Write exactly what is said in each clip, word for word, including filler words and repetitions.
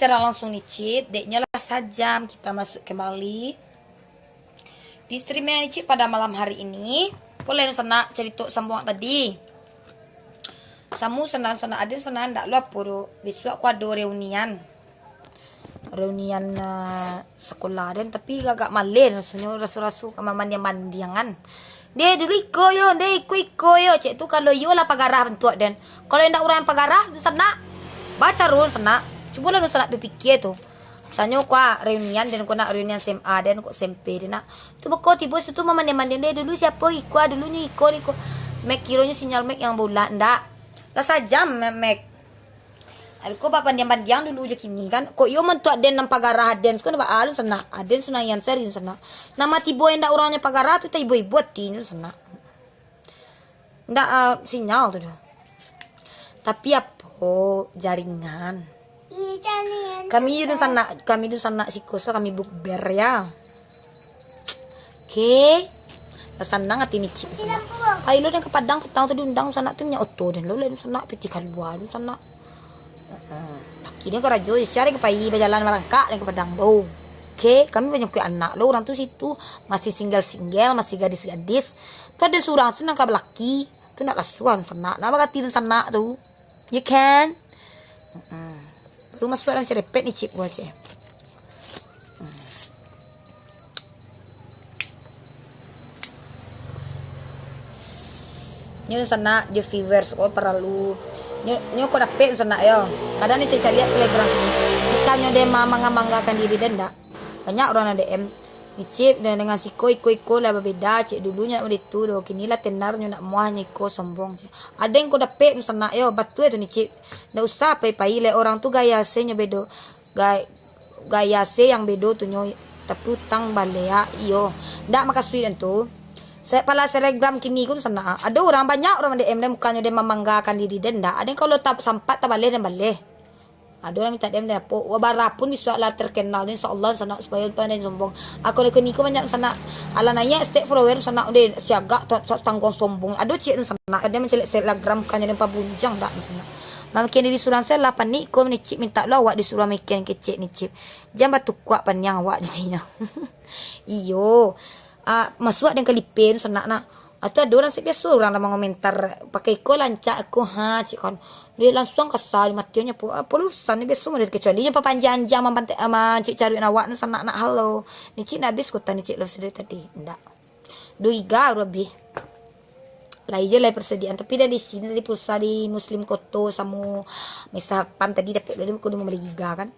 Serang langsung Nicip, deknyo lah sajam kita masuk kembali di streaming Nicip pada malam hari ini. Boleh sanak carito sambung tadi. Samu sanak-sanak aden sanak ndak lo apo do. Bisuak aku ado reunian. Reunian, eh, sekolah den, tapi agak maleh rasonyo, raso-raso ka mamandiang-mandiangan. Deh, dulu iko yo, deh, iko-iko yo. Cek tu, kalau iyo lah pagarah bantuak den. Kalau indak urang yang pagarah, sanak, baca run sanak. Cubolah dun sanak bapikia tu. Misalnyo kua reunian den, kua nak reunian S M A den, kua S M P den nak. Tu beko tibo situ mamandiang-mandiang, deh, dulu siapo iko, ah, dulunyo iko, iko. Mek kironyo sinyal mek yang bola, ndak. Lah sajam mek. Abih ko bapandiang-pandiang dulu jo kini kan. Kok iyo mantuak den nan pagarah aden, siko ndak baalun sanak. Aden sunaian seri sanak. Nama tibo indak urangnyo pagarah tu, taibo-ibo atinyo sanak. Ndak, ah, sinyal tu doh. Tapi apo jaringan? Kami dun sanak, kami dun sanak siko, so kami bukber ya. Oke. Lah sanang ati Nicip sanak. Pai lo den ka Padang patang tu diundang sanak tu, minyak oto den lo, lah dun sanak, pitih kalua dun sanak. Heeh. Laki den karajo, sia den ka pai bajalan marangkak den ka Padang tu. Oke, kami banyak anak lo, urang tu situ masih single-single, masih gadis-gadis. Tu ado surang tu nan ka balaki. Tu nak lasuah dun sanak, nak bagati dun sanak tu. You can. Heeh. Baru masuak dalam cerepet Nicip gua ceh. Nyo sanak jo viewers ko paralu. Nyo, nyo ko dapek sanak yo. Kadang Nicip caliak selebgram. Bukannyo den ma-, mangga-manggakan diri den ndak. Banyak urang nan D M. Nicip, de-, dengan siko iko-iko lah babeda, cek dulunyo nak model tu doh, kini lah tenar nyo nak muah nyo iko sombong, cek. Aden ko dapek tu sanak yo, batua tu Nicip. Ndak usah pai-pai leh, orang tu gaya se nyo bedo, ga-, gaya se yang bedo tu nyo, tapi utang baleh, ah, iyo. Ndak makasuik den tu. Se-, pala selebgram kini ko tu sanak, ah. Ado urang, banyak urang D M den, bukannyo den mamanggakan diri den, ndak. Aden kalau ta-, sampat tabaleh den baleh. Ado lah mintak D M dapek. Wah, barapun bisuak lah terkenal, insya Allah sanak, supayo pandai sombong. Aku dah kini ko banyak sanak. Alah naiak stek follower sanak, deh, siagak ta-, ta-, tangguang sombong. Ado ciek tu sanak. Ado mancaliak selebgram, bukannyo den pabunjang dak tu sanak. Mamakian diri surang se lah panik ko, Nicip mintak lo awak disuruah makian kecek Nicip. Jan batukuak paniang awak jadinyo. Iyo. Ah, masuak den ka lipe tu sanak nak. Atau ado urang se biaso urang lah mangomentar, pakai ko lancak ko, ha, cek kan. Dia langsuang kasa di mati nyo, apo, apo urusan ni biaso model, kecuali nyo papanjang-panjang mamante-, ah, mancik caruik awak tu sanak nak halo. Nicip nak abih kuota Nicip lo sudah tadi. Ndak. Duo giga baru abih. Lah iyo lah persediaan, tapi dari sini tadi pulsa di Muslim Koto samo Mister Pan tadi dapek dulu, kudu mambali giga kan.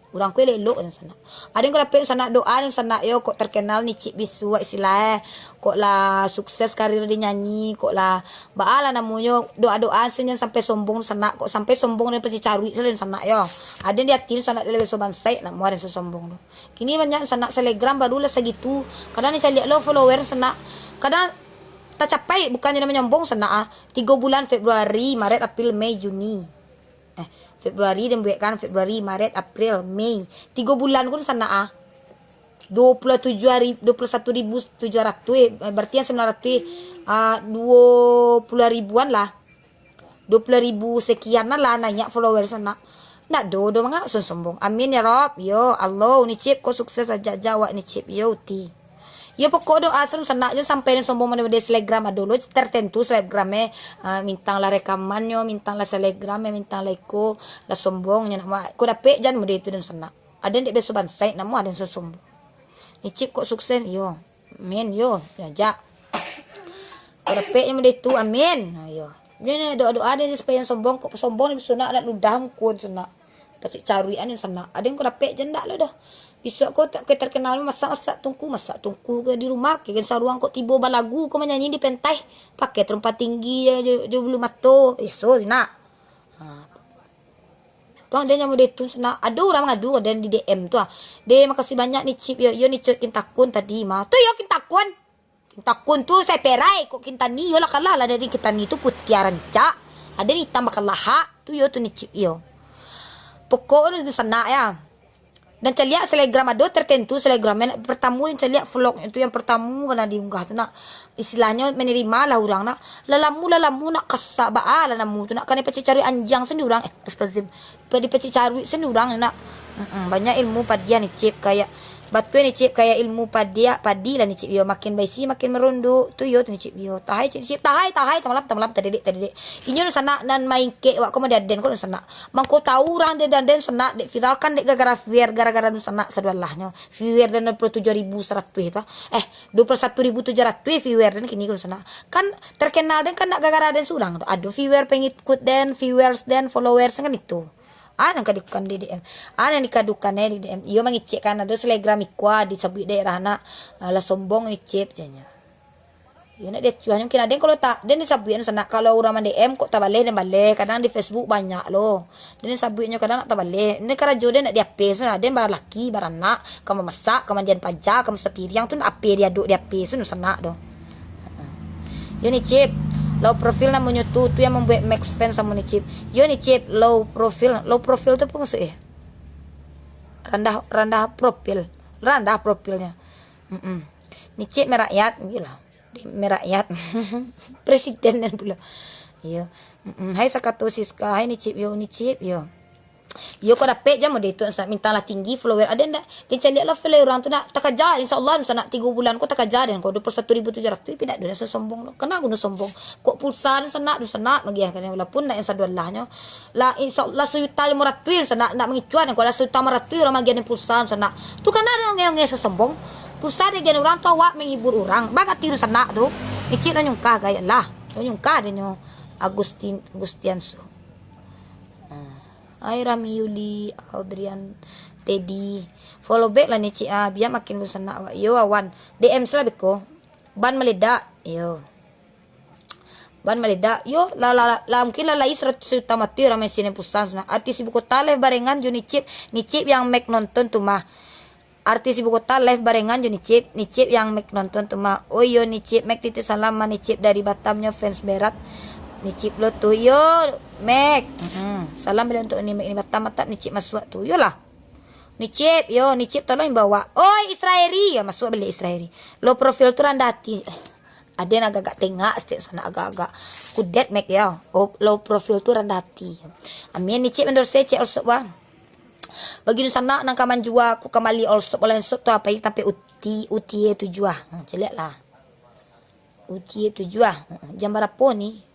Urang ko elok-elok tu sanak. Aden ko dapek tu sanak, doa tu sanak yo, kok terkenal Nicip bisuak istilah eh. Kok lah sukses karir di nyanyi, kok lah baa lah namonyo, doa-doa sen jan sampai sombong tu sanak, kok sampai sombong den pasti caruik sajo tu sanak yo. Aden di ati tu sanak, dari biaso bansaik nak muah den sombong tu. Kini banyak tu sanak selebgram baru lah sagitu. Kadang den caliak lo follower tu sanak. Kadang tacapai, bukannyo den manyombong sanak ah. Tigo bulan, Februari, Maret, April, Mei, Juni. Eh, Februari den buek kan, Februari, Maret, April, Mei. Tigo bulan ko tu sanak ah. Duo puluah tujuah ri-, duo puluah satu ribu tujuah ratuih, eh, berarti yang sambilan ratuih, ah, duo puluah ribuan lah. Duo puluah ribu sekian lah naiak follower sanak. Ndak do, do manga sombong. Amin ya Rob. Yo Allah, Nicip ko sukses aja-aja awak Nicip. Yo uti. Yo pokok doa sen sanak, jan sampai den sombong mode-mode selebgram. Ado lo tertentu selebgram eh, ah, mintang lah rekaman nyo, mintang lah selebgram eh, mintang lah iko, lah sombong nyo nak ma-, ko dapek jan mode itu den sanak. Aden dek biaso bansaik nak muah den sombong. Nicip kok sukses yo. Amin yo, yo jak. Ko dapek nyo mode itu, amin. Ha, yo. Jan doa-doa den supaya sombong, kok sombong den sanak nak ludah muko sanak. Pacik caruik an sanak. Aden ko dapek jan ndak lo doh. Bisuak ko tak ke terkenal masak-masak tungku, masak tungku ke di rumah, ke gen saruang kok tibo balagu ko manyanyi di pentai. Pakai terumpa tinggi jo, jo, jo bulu mato. Biaso sanak. Ha. Tuang den nyo mode tu sanak. Ado urang mangadu ka den di D M tu ah. Deh, makasih banyak Nicip yo. Yo Nicip Kintakun tadi mah. Tu yo Kintakun. Kintakun tu sai perai kok Kintani, yo lah kalah lah dari Kintani tu putiah rancak. Aden itam bakalah hak, tu yo tu Nicip yo. Pokok tu sanak ya. Dan caliak selebgram ado tertentu selebgram. Yang pertama ni caliak vlog tu yang pertama pernah diunggah tu nak. istilahnyo menerima lah urang nak. Lalamu, lalamu nak kasak baa lah namu tu nak, kanai pacik caruik anjiang sen di urang. Eh, astagfirullahalazim. Padi pacik caruik sen di urang nak. Mm-mm, banyak ilmu padi ni, Cip, kayak batue ni, Cip, kayak ilmu padi, padi lah ni, Cip, yo, makin baisi makin merunduk tu yo tu ni, Cip, yo. Tahai, Cip, Cip, tahai, tahai, tamalam, tamalam, tadedek, tadedek. Inyo nu sanak nan maingkek wak ko mah di aden ko nu sanak. Mangko tahu urang di aden sanak, dek viralkan dek gara-gara viewer, gara-gara nu sanak sadualahnyo. Viewer dan dua puluh tujuh ribu saratuih tu. Eh, dua puluh satu ribu tujuh ratus viewer den kini ko sanak. Kan terkenal den kan ndak gara-gara den surang tu. Ado viewer, pengikut den, viewers den, followers kan itu. Ah, nan kadukan di D M. Ah, nan dikadukan eh di D M. Iyo mangecek kan ado selegram ikua disabuik daerah nak. Alah sombong ni Cip, janyo. Iyo nak diacuah mungkin ado kalau tak den disabuik anu sanak kalau urang man-D M kok tabaleh den baleh. Kadang di Facebook banyak lo. Den sabuiknyo kadang nak tabaleh. Ini karajo den nak di H P, sudah den balaki, baranak, ka mamasak, ka mandian paja, ka masa piriang tu nak H P diaduk di H P, sudah sanak doh. Yo ni Cip, low profile namonyo tu, tu yang membuat Max fans samo ni Cip. Yo ni Cip, low profile, low profile tu apa maksud eh? Randah, randah profil, randah profilnya. Mm-mm. Ni Cip merakyat, iyolah. Merakyat. Presiden dan pulo. Iyo. Mm-mm. Hai Sakato Siska, hai ni Cip yo, ni Cip yo. Iyo ko dapek jam mode tu, minta lah tinggi follower. Ado ndak? Kecek liak lah follower urang tu nak takaja, insyaallah sanak tigo bulan ko takaja den ko dua puluh satu ribu tujuh ratus, tapi dak ado rasa sombong doh. Kena guna sombong. Kok pulsa den sanak, duh sanak magiah kan walaupun ndak yang sadualahnyo. Lah insyaallah sejuta limo ratus sanak, ndak mangicuan ko lah sejuta limo ratus urang magiah den pulsa sanak. Tu kan ado nge-nge sombong. Pulsa diagiah urang tu awak menghibur urang. Bagak tiru sanak tu. Icik lo nyungkah gaya lah. Lo nyungkah denyo Agustin Gustiansu. Ah. Hai Rami Yuli, Audrian, Teddy. Follow back lah ni Cik ah, biar makin bersemangat awak. Yo awan. D M lah beko. Ban meledak. Yo. Ban meledak. Yo, lah, lah, lah, lah mungkin lah lai seratus juta mati urang main sini pusan sana. Artis ibu kota live barengan jo Nicip. Nicip yang Mac nonton tu mah. Artis ibu kota live barengan jo Nicip. Nicip yang Mac nonton tu mah. Oh iyo Nicip, Mac titip salam mah Nicip dari Batam nyo fans berat. Nicip lo tu. Yo, Mac. Mm-mm. Salam balik untuk ni Mac ni Batam, mantap Nicip masuak tu. Yolah. Nicip, yo, Nicip tolong bawa. Oi, Israeri. Yo, masuk balik Israeri. Lo profil tu randah hati. Eh, ado nan agak-agak tengak, setiap sanak agak-agak kudet Mac yo. Oh, lo profil tu randah hati. Amin, Nicip endorse cek olsop wah. Bagi dunsanak nan ka manjua, aku ka mali olsop, oleh olsop tu apo, tampek uti, uti tujuah. Ha, caliak lah. Uti tujuah. Ha, jam barapo ni?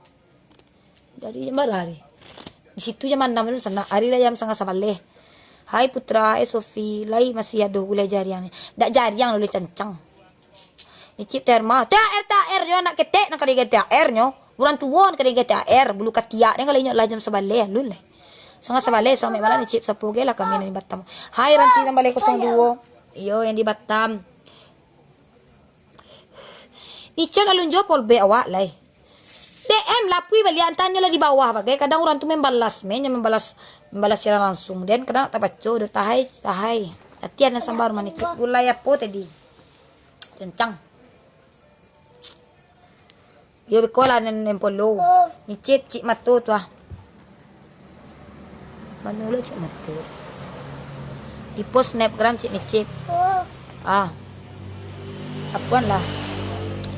Dari jam bara hari? Di situ jam anam tu sanak. Hari lah jam satangah sabaleh. Hai Putra, hai Sofi, lai masih ado gulai jariang ni. Dak jariang lo, gulai cancang. Nicip T H R mah. T H R, T H R nyo anak ketek nan ka diagiah T H R nyo. Urang tuo nan ka diagiah T H R. Bulu katiak den kalau inyo lah jam sabaleh alun lai. Satangah sabaleh, selamat malam Nicip, sapo ge lah kami nan di Batam. Hai Ranti nan baleh kosong duo. Iyo, yang di Batam. Nicip alun juo follow back awak lai. D M lapui baliak, antanyo lah di bawah bagai. Kadang urang tu membalas, men, yang membalas, membalas siaran langsung. Den kadang nak tabaco, udah tahai, tahai. Latihan nan sambar manih. Gulai apo tadi? Cancang. Yo, beko lah nan, nan follow. Nicip, cik mato tu ah. Mano lah cik mato? Di post snapgram cik Nicip. Ah. Apuan lah.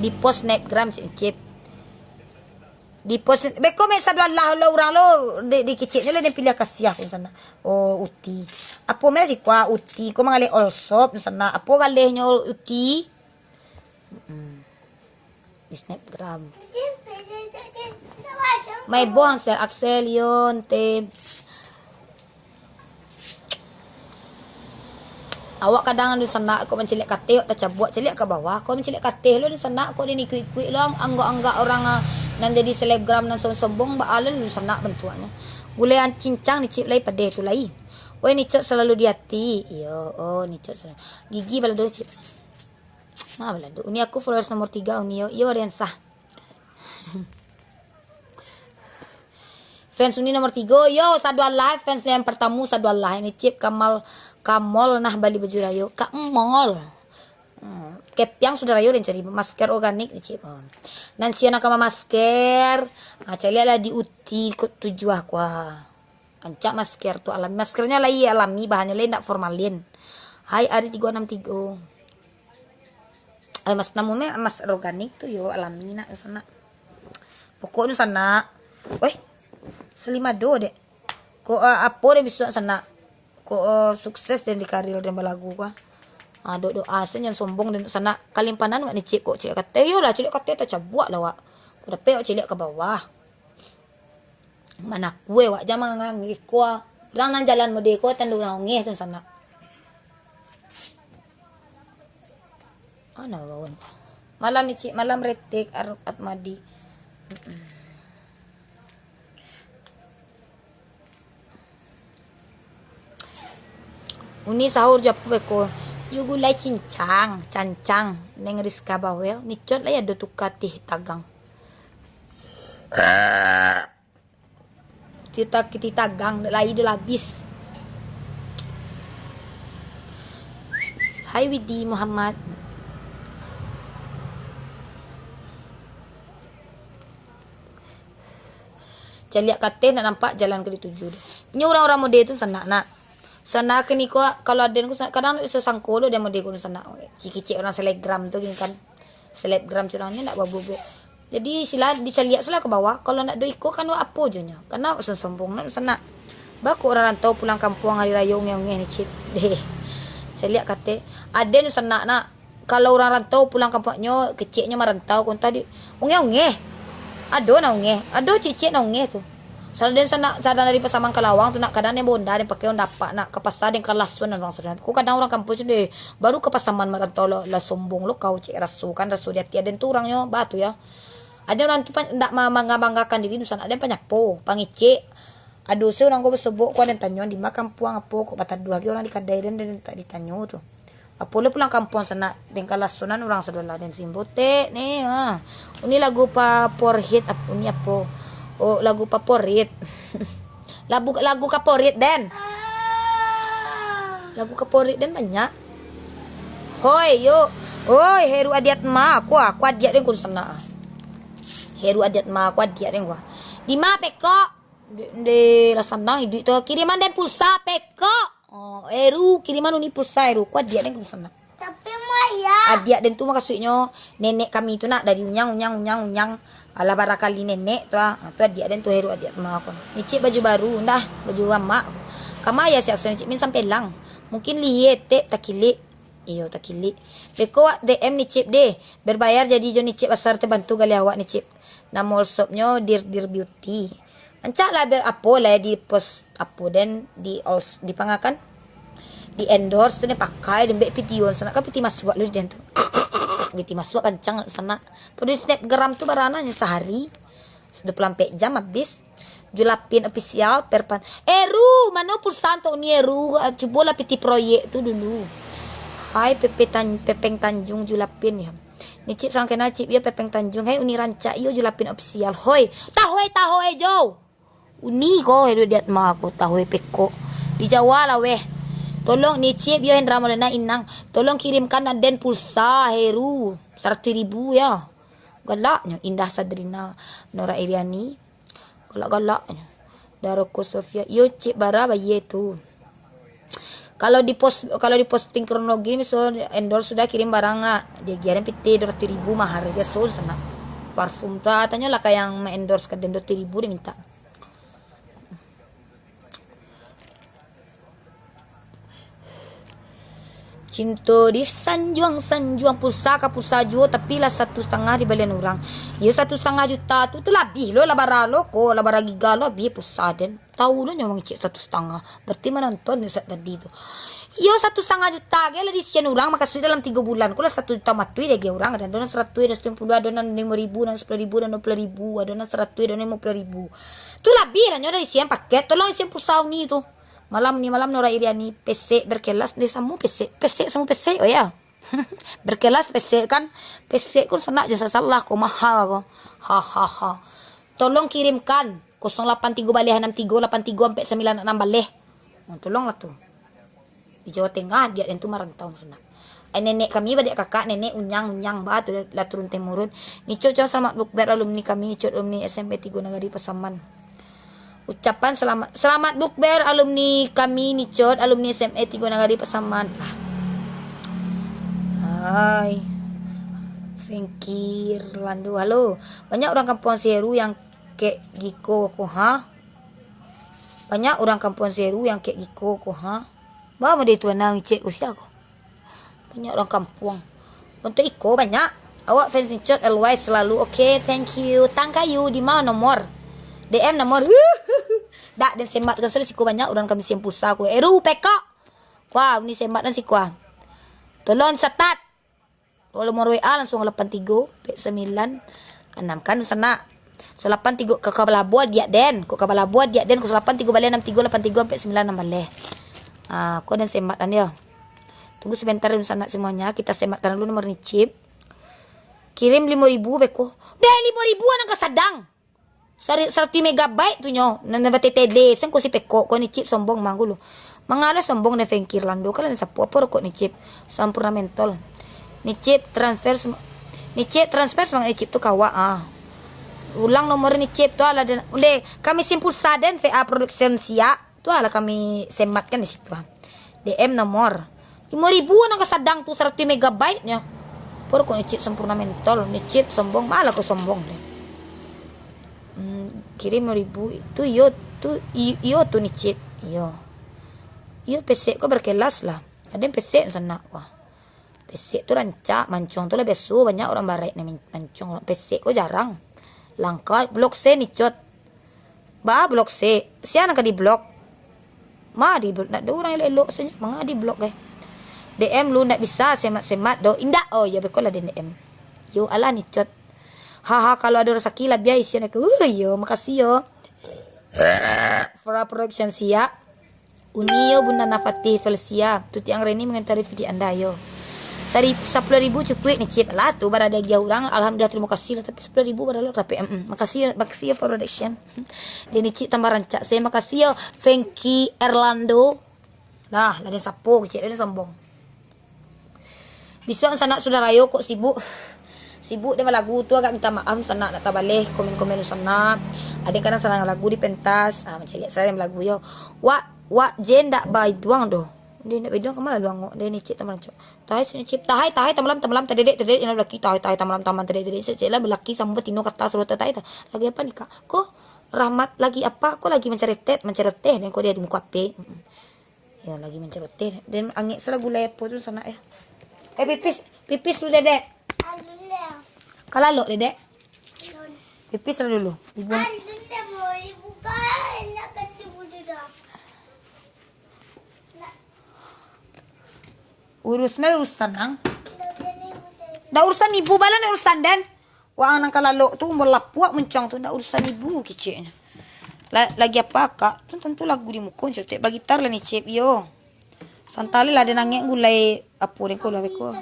Di post snapgram cik Nicip. Di post, beko mek sadualah lo urang lo di, di kiciknyo lo den piliah kasiah ko sana. Oh, uti. Apo mek siko ah, uti. Ko mangaleh olsop sana. Apo galehnyo uti? Mm-mm. Di snapgram. Mai boh Axel, Axel, yo, ente. Awak kadang anu sanak kok mancilek kateh, awak tacabuak ciliak ka bawah. Kok mancilek kateh lo sanak kok den ikuik-ikuik lo ang-, anggak-anggak urang, ah, nan jadi selebgram nan sombong-sombong, baa lo sanak bantuaknyo. Gulai ancincang Nicip lai padeh tu lai. Woi Nicip salalu di ati. Iyo, oh Nicip salalu. Gigi balado Nicip. Nah, balado. Uni aku followers nomor tiga, Uni yo. Iyo, Ariansah. Fans Uni nomor tigo, yo, sadualah, fans yang pertama, sadualah. Ini Cip Kamal, Kamol nah bali baju rayo. Kamol. Hmm, kepiang sudah rayo den cari. Masker organik ni, Cip. Hmm. Nan sia nak kama masker, ah, caliak lah di uti kot tujuah kuah. Rancak masker tu alami. Maskernya lai alami, bahannya lai ndak formalin. Hai Ari tigo enam tigo. Eh, mas, namonyo mas organik tu yo, alami nak, sanak. Pokoknyo sanak. Weh, salimado dek. Kok, eh, apo dek bisuak sanak? Kok, eh, sukses den di karir den balagu ko. Ah, doa-doa sen, jan sombong den sanak. Kalimpanan wak ni, Cip, kok caliak kato. Iyolah, caliak kato tacabuak lah wak. Kok dapek wak caliak ka bawah. Manakua wak, jan mangangeh ko. Urang nan jalan mode ko tando urang ongeh tu sanak. Ana wawan. Malam ni, Cik, malam retek Ar-, Atmadi. Mm-mm. Uni sahur jo apo beko? Jo gulai cincang, cancang, Neng Rizka Bawel, Nicot lai ado tuka teh tagang. Tita kiti tagang, lai do labis. Hai Widi Muhammad. Caliak kateh nak nampak jalan ka dituju. Inyo urang-urang mode tu sanak nak. Sanak kini ko, kalau aden ko sanak, kadang bisa sangko lo den mode ko sanak. Cik-cik urang selebgram tu gin kan. Selebgram curangnyo ndak babubuak. Jadi sila dicaliak sila ka bawah. Kalau ndak do iko kan wak apo jo nyo. Karena sombong nak sanak. Bako urang rantau pulang kampuang hari rayo ungeh-ungeh ni, Cip. Deh. Caliak kateh. Aden sanak nak. Kalau urang rantau pulang kampuangnyo, keceknyo marantau, ko antah di ungeh-ungeh. Ado nan ungeh, ado cicik nan ungeh tu. Sadang den sanak, sadang dari Pasaman ka Lawang tu nak, kadang den baonda, den pakai onda apak nak, ka pasa den ka lasuan urang sadang. Ko kadang urang kampuang tu deh, baru ka Pasaman marantau lah, lah sombong lo kau, cek raso kan, raso di ati aden tu urangnyo, bah tu yo. Ado urang tu pan, ndak ma-, mangga-banggakan diri, dusan aden panyapo, pangecek. Ado se urang ko basobok ko, aden tanyo, di ma kampuang apo, kok bataduah ge urang di kadai den, den tak ditanyo tu. Apo lo pulang kampuang sanak, den ka lasuanan urang sadolah den simbotek ni, ha. Uni lagu favorit ap-, uni apo? Oh, lagu favorit. Lagu, lagu favorit den. Lagu favorit den banyak. Hoi, yo. Hoi, Heru Adiatma, aku, aku adiak den kun sanak. Heru Adiatma, aku adiak den gua. Di ma peko? Ndeh, ndeh lah sanang iduik tu. Kiriman den pulsa, peko. Oh, Eru, kiriman Uni pulsa, Eru. Ku adiak den ku sanang. Tapi mah ya. Adiak den tu makasuiknyo, nenek kami tu nak dari Unyang, Unyang, Unyang, Unyang. Alah barakali nenek tu ah. Ah, tu adiak den tu, Eru, adiak ma ko. Nicik baju baru, ndah, baju gamak. Kama ya siap-siap Nicik min sampelang. Mungkin lihie tek takilik. Iyo, takilik. Beko wak D M Nicip deh. Berbayar jadi jo Nicip, asal terbantu gali awak Nicip. Namo all shopnyo Dir Dir Beauty. Rancak lah ber apo lah di post apo den di all, di pangakan. Di endorse tu den pakai, den bek video sanak kan piti masuak lu den tu. Piti masuak kancang sanak. Pado snapgram tu barana nyo sahari. Dua puluh ampek jam habis. Julapin Official, Perpan. Eru, mano pulsa untuak Uni Eru? Ah, cubolah piti proyek tu dulu. Hai, Pepe Tan-, Pepeng Tanjung Julapin ya. Nicip salam kenal, Cip, iyo Pepeng Tanjung. Hai, Uni rancak, iyo Julapin Official. Hoi, tahu eh, tahu eh, Jo. Uni ko, Heru Diatma ko, tahu eh, peko. Di Jawa lah weh. Tolong Nicip, iyo Hendra Maulana Inang. Tolong kirimkan aden pulsa, Heru. Saratus ribu ya. Galaknyo Indah Sadrina, Nora Iriani. Galak-galak. Daroko Sofia. Iyo, Cik Bara bayie tu. Kalau di post, kalau di posting kronologi, miso endorse sudah kirim barang nak. Dia giaran piti dua ratus ribu mahar biaso sanak. Parfum tu, ah, tanyolah ka yang ma-endorse ka den dua ratus ribu dia minta. Cinto disanjuang-sanjuang, pulsa ka pulsa juo, tapi lah satu satangah dibalian urang. Iyo, satu satangah juta tu, tu labih lo, lah bara lo ko, lah bara giga lo, abih pulsa den. Tahu lo nyo mangecek satu satangah. Berarti manonton saat tadi tu. Iyo, satu satangah juta ge lah diisian urang, makasuik dalam tigo bulan ko lah satu juta matuih deh ge urang. Ado nan saratuih, ado nan sambilan puluah, ado nan limo ribu, ado nan sapuluah ribu, ado nan dua puluah ribu, ado nan saratuih, ado nan limo puluah ribu. Tu labih lah nyo dah isian paket. Tolong isian pulsa Uni tu. Malam ni, malam Nora Iriani, pesek berkelas, dia samo pesek, pesek samo pesek, oh ya. Berkelas pesek kan, pesek ko sanak jo sasalah ko, mahal ko. Ha, ha, ha. Tolong kirimkan, kosong lapan tigo baleh anam tigo lapan tigo ampek sambilan anam baleh. Oh, tolonglah tu. Di Jawa Tengah, adiak den tu marantau sanak. Ai, nenek kami, badiak kakak, nenek unyang-unyang ba tu lah turun temurun. Nico, Cong, selamat bukber alumni kami, Nicot alumni S M A Tigo Nagari Pasaman. Ucapan selamat, selamat bukber alumni kami, Nicot alumni S M A Tigo Nagari Pasaman. Lah. Hai. Fengkir Lando, halo. Banyak urang kampuang Seru yang kek Giko ko, ha? Banyak urang kampuang Seru yang kek Giko ko, ha? Ba mode tu anang cek ko sia ko. Banyak urang kampuang. Untuk iko banyak. Awak fans Nicot L Y selalu. Oke, thank you. Tangkayu di ma nomor? D M nomor. Dak, den sematkan sudah siko banyak urang kami simpulsa ko. Eru peko. Wah, ni sematkan siko ah. Tolong catat. Kalau nomor W A langsung lapan tigo, pek sembilan, anam kan sanak. So lapan tigo ka, ka balabuah diak den. Kok ka balabuah diak den, kok so lapan tigo baleh, anam tigo, lapan tigo, pek sembilan, anam baleh. Ah, ko den sematkan yo. Tunggu sebentar dulu sanak semuanya, kita sematkan dulu nomor Nicip. Kirim limo ribu beko. Deh, limo ribu anang ka sadang. Sari-, saratuih megabyte tu nyo, nan, nan batete-tete, sen ko si peko, ko Nicip sombong manggu lu. Mangalah sombong den Fengkir Lando, kalau den sapo, apo rokok Nicip, Sampurna Mentol. Nicip transfer sem-, Nicip transfer semangat Nicip tu kawa, ah. Ulang nomor Nicip tu, alah den, unde, kami simpulsa den V A Production siak. Tu lah kami sematkan di situ, ah. D M nomor limo ribu anang ka sadang tu, saratuih megabyte nyo. Apo rokok Nicip Sampurna Mentol, Nicip sombong, malah ko sombong deh. Hmm, kirim limo ribu, tu iyo, tu i-, iyo tu Nicip, iyo. Iyo, pesek ko berkelas lah. Ado yang pesek sanak, wah. Pesek tu rancak, mancuang tu lah biaso, banyak urang baraik nan man-, mancuang, pesek ko jarang. Langka, blok se Nicot. Ba blok se, sia nan ka di blok? Ma di blok, ndak ado urang elok-elok sajo, manga di blok eh. D M lu ndak bisa semat-semat doh, indak, oh yo beko lah D M. Yo alah Nicot. Haha, kalau ado rasaki labiah isian aku. Uh, yo, makasih yo. Flora Production siap. Uni yo, Bunda Nafatih Felicia, Tuti Anggreni mengomentari video Anda yo. Sari-, sapuluah ribu cukuik Nicip lah tu, barada agiah urang, alhamdulillah, terima kasih lah, tapi sapuluah ribu barada rapek, mm, makasih yo, makasih yo, Production. Dia Nicip tambah rancak, saya makasih yo, Fengki Erlando. Lah, lah dia sapo kecek, dia sombong. Bisuak sanak sudah rayo kok sibuk. Sibuk dek balagu tu, agak minta maaf sanak nak tabaleh komen-komen sanak. Ado kadang sanak balagu di pentas. Ah, macam lihat sanak balagu yo. Wak, wak Jen dak baiduang doh. Dia dak baiduang kama lalu angok. Dia Nicip tamalan cok. Tahai si Nicip. Tahai, tahai tamalam, tamalam tadedek, tadedek yang laki. Tahai, tahai tamalam, tamalam tadedek, tadedek. Cek lah belaki samo batino kata suruh tahai. Lagi apa ni kak? Ko Rahmat lagi apa? Ko lagi menceretet, mencereteh dan ko dia di muka ape. Mm-mm. Yo, lagi manceloteh. Den angek se lah gulai apo tu sanak yo. Eh, pipis, pipis dulu, Dedek. Ka lalok, Dedek. Pipis lah dulu. Dibuang. Urus lah urusan nang. Dah urusan ibu bala, ndak urusan den. Waang nan ka lalok tu, umur lapuak muncuang tu, ndak urusan ibu kiciknyo. La-, lagi apa, Kak? Tu tantu lagu di muko, Cep. Bagitar lah ni, Cep, yo. Santali lah, den angek gulai apo den ko lah beko.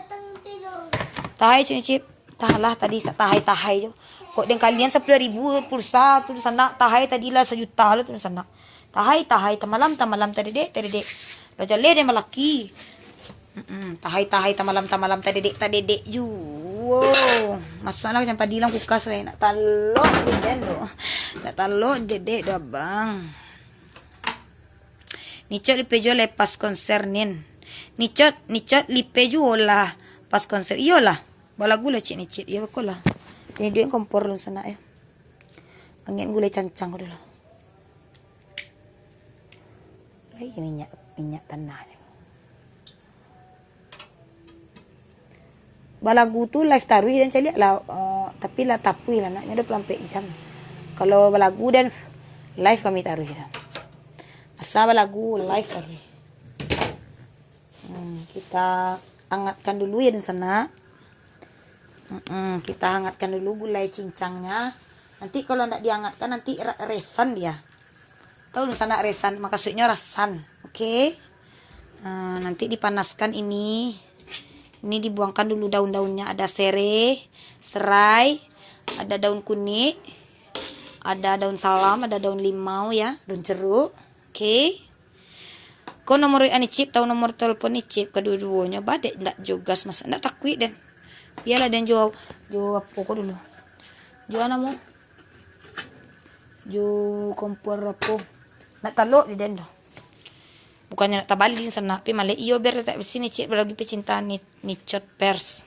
Tahai, Cep, Cep. Tahanlah tadi sa-, tahai-tahai jo. Kok den kalian sapuluah ribu pulsa tu di sana, tahai tadi lah sajuta lah tu di sana. Tahai, tahai, tamalam, tamalam, tadedek, tadedek. Lah jaleh den balaki. Mm-mm. Tahai, tahai, tamalam, tamalam, tadedek, tadedek juo. Masuaklah kacang padi dalam kulkas lai. Nak talok dek den tu. Nak talok dedek tu, abang. Nicot lipe juo lepas konser, Nin. Nicot, Nicot lipe juo lah pas konser. Iyolah. Balagu lah cik Nicit. Iyo, beko lah. Ini duit kompor lun sanak yo. Angin gulai cancang ko dulu. Lai minyak, minyak tanah ni. Balagu tu live taruih dan caliak lah, eh, tapi lah tapuih lah, naknyo dua puluh ampek jam. Kalau balagu dan live kami taruih dah. Asa balagu live taruih. Hmm, kita angatkan dulu ya, dunsanak. Mm-mm, kita hangatkan dulu gulai cincangnya. Nanti kalau ndak diangatkan, nanti ra-, resan dia. Tahu dunsanak resan, maksudnya rasan. Oke. Nah, nanti dipanaskan ini. Ini dibuangkan dulu daun-daunnya. Ada sereh, serai, ada daun kunik, ada daun salam, ada daun limau ya, daun jeruk. Oke. Ko nomor W A Nicip, tahu nomor telepon Nicip, kaduo-duonyo badek ndak jo gas masak, ndak takuik den. Bialah den jo, jo apo ko dulu. Jo namo? Jo kompor apo? Ndak talok di den doh. Bukannyo ndak tabali sanak, tapi malek iyo biar tatak bisi Nicip lagi pecinta ni, Nicot pers.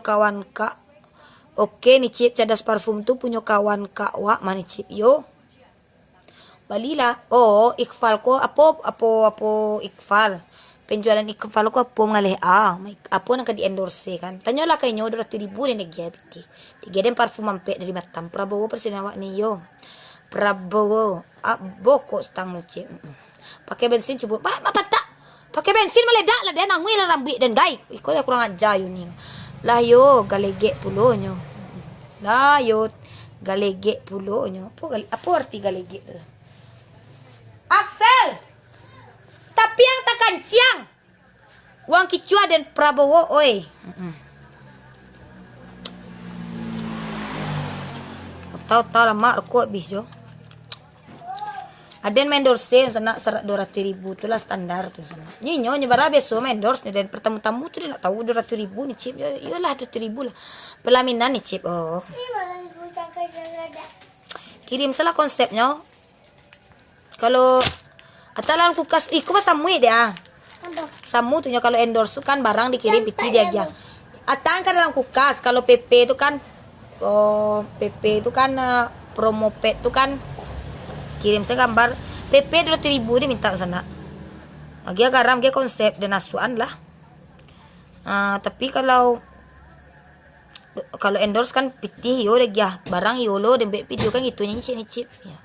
kawan kak. Oke ni Cip, Cadas Parfum tu punyo kawan kak wak mah ni Cip yo. Balilah. Oh, Iqfal ko apo, apo, apo Iqfal. Penjualan Iqfal ko apo mangaleh ah. Apo nan ka di endorse kan. Tanyolah ka inyo duo ratuih ribu den dagiah pitih. Dagiah den parfum ampek dari Batam. Prabowo presiden awak ni yo. Prabowo. Ah, bokok stang lo Cip. Mm-mm. Pakai bensin cubo. Ba-, ba-, patak. Pakai bensin maledak lah, den anguih lah rambuik den, gai. Iko lah kurang aja yo ni. Lah yo, galegek pulo nyo. Lah yo, galegek pulo nyo. Apo gal-, apo arti galegek tu? Axel! Tapi yang takanciang. Wang kicua den Prabowo, oi. Mm-mm. Tahu-tahu lamak rokok abih jo. Aden maendorse sanak sarak duo ratuih ribu tu lah standar tu sanak. Nyo, nyo, nyo bara biaso maendorse nyo, den partamu-tamu tu den nak tahu duo ratuih ribu ni Cip. Yo, iyolah duo ratuih ribu lah. Pelaminan ni Cip. Oh. Kirim salah konsepnyo. Kalau atau dalam kulkas, iko mah samuik dek ah. Apo? Samu tu nyo kalau endorse tu kan barang dikirim pitih diagiah. Atang ka dalam kulkas, kalau P P tu kan, oh, P P tu kan, eh, promo pack tu kan, kirim sajo gambar. P P duo ratuih ribu diminta sanak. Agiah garam, agiah konsep, den asuakan lah. Ah, tapi kalau, kalau endorse kan pitih yo diagiah, barang yo lo, den buek video kan gitu nyo ni Cip. Ya.